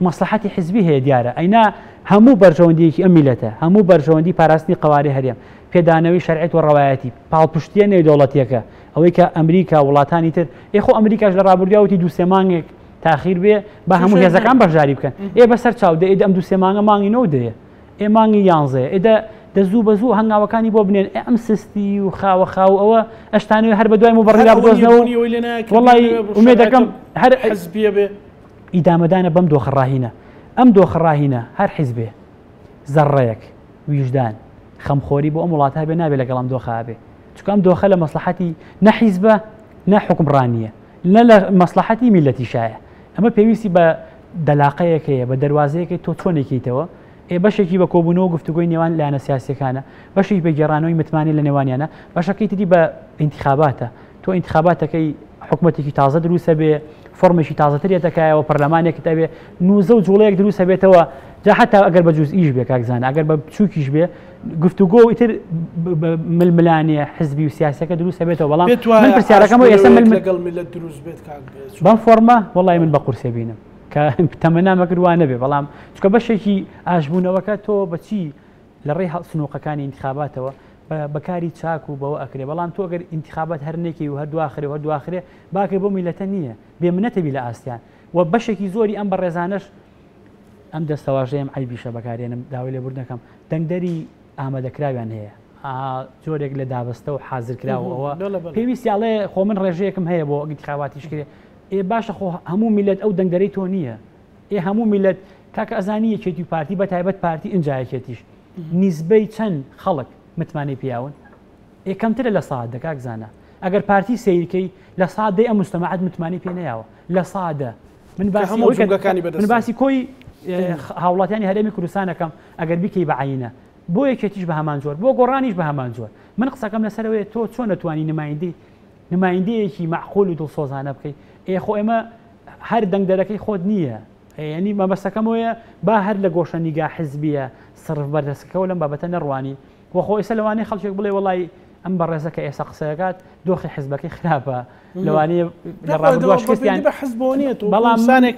[SPEAKER 2] مەسلحەتی حزبی هەیە دیارە ئەینا هەموو بەرژەوەندیەکی ئەم میلەتە هەموو بەرژەوەندی پاراستنی قەوارەی هەرێم پێدانەوەی شەرعیەت و ڕەوایەتی، پاڵپشتییە نێودەوڵەتییەکە، ئەوەی کە ئەمریکا و وڵاتانی تر، ئێ خۆ ئەمریکاش لە ڕابردوویا وتی دوو سێ مانگێک تاخیر بێ با هەموو هێزەکان بەشداری بکەن، ئێ بەسەر چاو، دە ئێ ئەم دوو سێ مانگە مانگی نۆ و دەیە، ئێ مانگی یانزەیە، ئێ دە دە زوو بە زوو هەنگاوەکانی بۆ بنێن، ئێ ئەم سستی و خاوە خاو ئەوە ئەشتانەوێ هەر بە دوای موبەڕیرا بدۆزنەوە و وەڵی ئومێدەکەم هەر ئیدامەدانە بەم دۆخە ڕاهینە. ئەم دۆخە ڕاهینە هەر حیزبێ زەڕڕەیەک ویژدان، خەمخۆری بۆ ئەم وڵاتە هەبێ نابێ لەگەڵ ئەم دۆخە هەبێ. چونکە ئەم دۆخە لە مەسڵەحەتی نە حیزبە نە حوکمڕانییە، نە لە مەسڵەحەتی میللەتیشایە. ئەمە پێویستی بە دەلاقەیەک هەیە، بە دەروازەیەک هەیە تۆ چۆن ئەیکەیتەوە؟ ئێ بەشێکی بە کۆبوونەوە و گفتوگۆی نێوان لایەنە سیاسییەکانە، بەشێکی بە گێڕانەوەی متمانەی لە نێوانیانە، بەشەکەی تری بە ئینتیخاباتە. تۆ ئینتخاباتەکەی حکومەتێکی تازە دروست ئەبێ، فۆرمێکی تازەتر یەتە کایەوە، پەرلەمانێکت ئەبێ، نووزە و جوڵەیەک دروست ئەبێتەوە، جا حەتا ئەگەر بە جوزئیش بێ کاک زانا، ئەگەر بە بچووکیش بێ، گفتوگۆ و ئیتر ململانێ حزبی و سیاسیەکە دروست ئەبێتەوە، بەڵام
[SPEAKER 1] پێت وایە
[SPEAKER 2] من پرسیارەکەم ئەوەیە ئێستا
[SPEAKER 1] ئاشبوونەوەیەک
[SPEAKER 2] مل
[SPEAKER 1] لەگەڵ میللەت دروست بێت کاک چۆن؟
[SPEAKER 2] بەم فۆرمە وەڵی من بە قورسێ بینم کە تەمەنام ئەکرد وا نەبێ، بەڵام چونکە بەشێکی ئاشبوونەوەکە تۆ بە چی لە ڕێی سنووقەکانی ئینتخاباتەوە بە کاری چاک و بەوە ئەکرێ، بەڵام تۆ ئەگەر ئینتخابات هەر نەکەی و هەر دواخرێ و هەر دواخرێ باکێ بۆ میللەتە نییە، بێ منەتە بی لە ئاستیان و بەشێکی زۆری ئەم بەڕێزانەش ئەم دەستەواژەیەم عەیبیشە بەکارێنم داوای لێبوردن ئەکەم دەنگدەری ئامادەکراویان هەیە جۆرێک لە دابەستە و حازرکراو ئەوە پێویستی ئەڵێ خۆ من ڕێژەیەکم هەیە بۆ ئینتخاباتیش کرێ ئێ باشە خۆ هەموو میللەت ئەو دەنگدەرەی تۆ نییە ئێ هەموو میللەت کاکە ئەزانی یەکێتی و پارتی بە تایبەت پارتی ئینجا یەکێتیش نیزبەی چەند خەڵک متمانەی پیاون ئێ کەمترە لە سا دە کاک زانا ئەگەر پارتی سەیرکەی لە سا دەی ئەم مجتەماعەت متمانەی پێ نەیاوە لە سا دە من باسی
[SPEAKER 1] هەموو
[SPEAKER 2] ئەوەی کە
[SPEAKER 1] جومگەکانی
[SPEAKER 2] من
[SPEAKER 1] بەدەستەوە.
[SPEAKER 2] باسی کۆی هاوڵاتیانی هەرێمی کوردستانەکەم ئەگەر بیکەی بە عەینە بۆ یەکێتیش بە هەمان جۆر بۆ گۆڕانیش بە هەمان جۆر من قسەکەم لەسەرەوەیە تۆ چۆن ئەتوانی نمایندەی نمایندەیەکی مەعقول و دڵسۆزانە بکەی ئێ خۆ ئێمە هەر دەنگدەرەکەی خۆت نییە یعنی مەبەستەکەم ئەوەیە با هەر لە گۆشە نیگا حزبیە سڕف بەردەستەکەەوە لەم بابەتە نەڕوانین وە خۆ ئێستا لەوانەیە خەڵکێک بڵێ وەڵی ئەم بەڕێزە کە ئێستا قسەکات دۆخی حزبەکەی خراپە لەوانەیە لە ڕابردووە شکستیان
[SPEAKER 1] بە حزبەوە نییە تۆ
[SPEAKER 2] بەڵام
[SPEAKER 1] ئینسانێک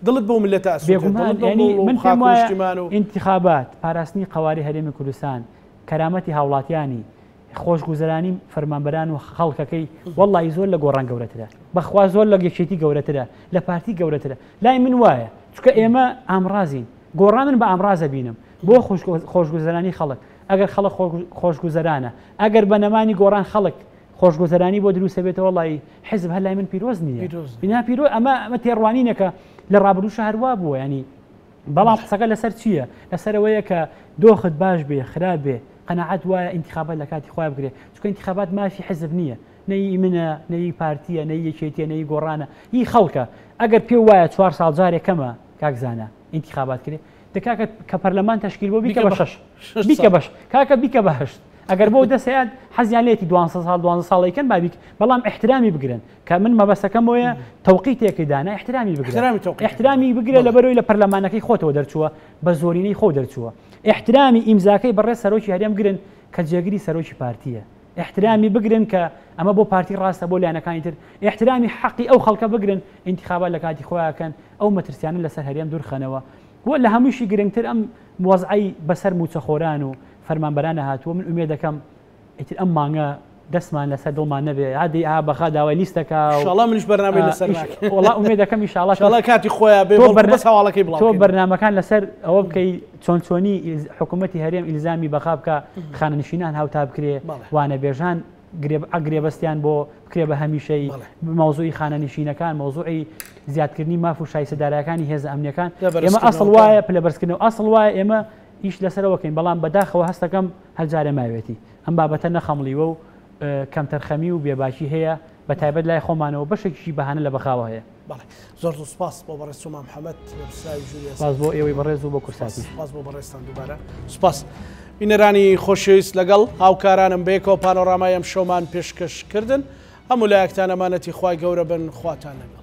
[SPEAKER 1] دڵت بەو میللەتە ئەسووتێت،
[SPEAKER 2] بێگومان
[SPEAKER 1] دڵت بەو
[SPEAKER 2] یعنی
[SPEAKER 1] گوڵ و
[SPEAKER 2] من
[SPEAKER 1] خاک
[SPEAKER 2] پێم
[SPEAKER 1] و
[SPEAKER 2] وایە
[SPEAKER 1] نیشتیمان و
[SPEAKER 2] ئینتخابات پاراستنی قەوارەی هەرێمی کوردستان کەرامەتی هاوڵاتیانی خۆشگوزەرانی فەرمانبەران و خەڵکەکەی وەڵی زۆر لە گۆڕان گەورەترە بەخوا زۆر لە یەکێتی گەورەترە لە پارتی گەورەترە لای من وایە چونکە ئێمە ئامرازین گۆڕان من بە ئامرازە بینم بۆ خۆشگوزەرانی خەڵک ئەگەر خەڵک خۆشگوزەرانە ئەگەر بە نەمانی گۆڕان خەڵک خۆشگوزەرانی بۆ دروستە بێتەوە وەڵی حزب هەر لای من پیرۆز نییە بینا پیرۆ ئەمە ئەمە تێڕوانینەکە لە ڕابردووشە هەروا بووە ینی بەڵام قسەکە لەسەر چییە؟ لەسەر ئەوەیە کە دۆخت باش بێ خراپ بێ قەناعەت وایە ئینتخابات لە کاتی خۆیان بکرێ چونکە ئینتخابات مافی حزب نییە نە ئی منە نە ئی پارتییە نە ئی یەکێتییە نە ئی گۆڕانە ئی خەڵکە ئەگەر پێ وایە چوار ساڵ جارێک کەمە کاک زانا ئینتخابات کرێ دە کاکە کە پەرلەمان تەشکیل بۆ بیکە بە شەش بیکە بەش کاکە بیکە بە هەشت ئەگەر بۆ دەسەیان حەزیان لێتی دوانزە ساڵ دوانزە ساڵ ئەیکەن با بیک بەڵام ئیحترامی بگرن کە من مەبەستەکەم ئەوەیە تەوقیتێکی دانا ئیحترامی بگرە
[SPEAKER 1] ئیحترامی تەوقیت
[SPEAKER 2] ئیحترامی بگرە لەبەرەوەی لە پەرلەمانەکەی خۆتەوە دەرچووە بە زۆرینەی خۆو دەرچووە ئیحترامی ئیمزاکەی بەڕێز سەرۆکی هەرێم گرن کە جێگری سەرۆکی پارتیە ئیحترامی بگرن کە ئەمە بۆ پارتی ڕاستە بۆ لایەنەکانی تر ئیحترامی حەقی ئەو خەڵکە بگرن ئینتیخابات لە کاتی خۆیان کەن ئەو مەترسیانە لەسەر هەرێم دوورخەنەوە و لە هەمووشی گرنگتر ئەم وەزعەی بەسەر مووچەخۆران و فەرمانبەرانە هاتووە من ئومێدەکەم ئیتر ئەم مانگە دەستمان لەسەر دڵمان نەبێ هادی ئا بەخا داوای لیستەکە و
[SPEAKER 1] ئیشاڵا منیش بەرنامەی لەسەر ناکەم.
[SPEAKER 2] وەڵا ئومێدەکەم ئیشاڵا
[SPEAKER 1] ئیشاڵا کاتی خۆیان بێ
[SPEAKER 2] تۆ
[SPEAKER 1] بەڵکو
[SPEAKER 2] بەرنا
[SPEAKER 1] بەس هەواڵەکەی بڵاو
[SPEAKER 2] تۆ
[SPEAKER 1] بکەین.
[SPEAKER 2] بەرنامەکان لەسەر ئەوە بکەی چۆن چۆنی حکوومەتی هەرێم ئیلزامی بەغا بکا خانەنشینان هاوتا بکرێ
[SPEAKER 1] بەڵێ.
[SPEAKER 2] وانەبێژان گرێبەستیان بۆ بکرێ بە هەمیشەیی
[SPEAKER 1] بەڵێ.
[SPEAKER 2] مەوزوعی خانەنشینەکان مەوزوعی زیادکردنی ماف و شایستە دارایەکانی هێزە ئەمنیەکان ئێمە ئەسڵ
[SPEAKER 1] پلەبەرزکردنەوەکان.
[SPEAKER 2] وایە پلەبەرزکردنەوە ئەسڵ وایە ئێمە ئیش لەسەرەوە کەین بەڵام بەداخەوە هەستەکەم هەر جارێ ماوێتی ئەم بابەتە نەخەمڵیوە و کەمتەرخەمی و بێباکی هەیە بە تایبەت لای خۆمانەوە بەشێکیشی بەهانە لە بەغاوە هەیە.
[SPEAKER 1] بەڵێ زۆر زۆر سوپاس بۆ بەڕێز سۆما محەمەد لێپرسراوی ژووری
[SPEAKER 2] سوپاس بۆ ئێوەی بەڕێز و بۆ کورساتیش.
[SPEAKER 1] سوپاس بۆ بەڕێزتان دووبارە سوپاس. بینەرانی خۆشەویست لەگەڵ هاوکارانم بەیەکەوە پانۆرامای ئەمشەومان پێشکەش کردن. هەموو لایەکتان ئەمانەتی خوای گەورە بن خواتان لەگەڵ.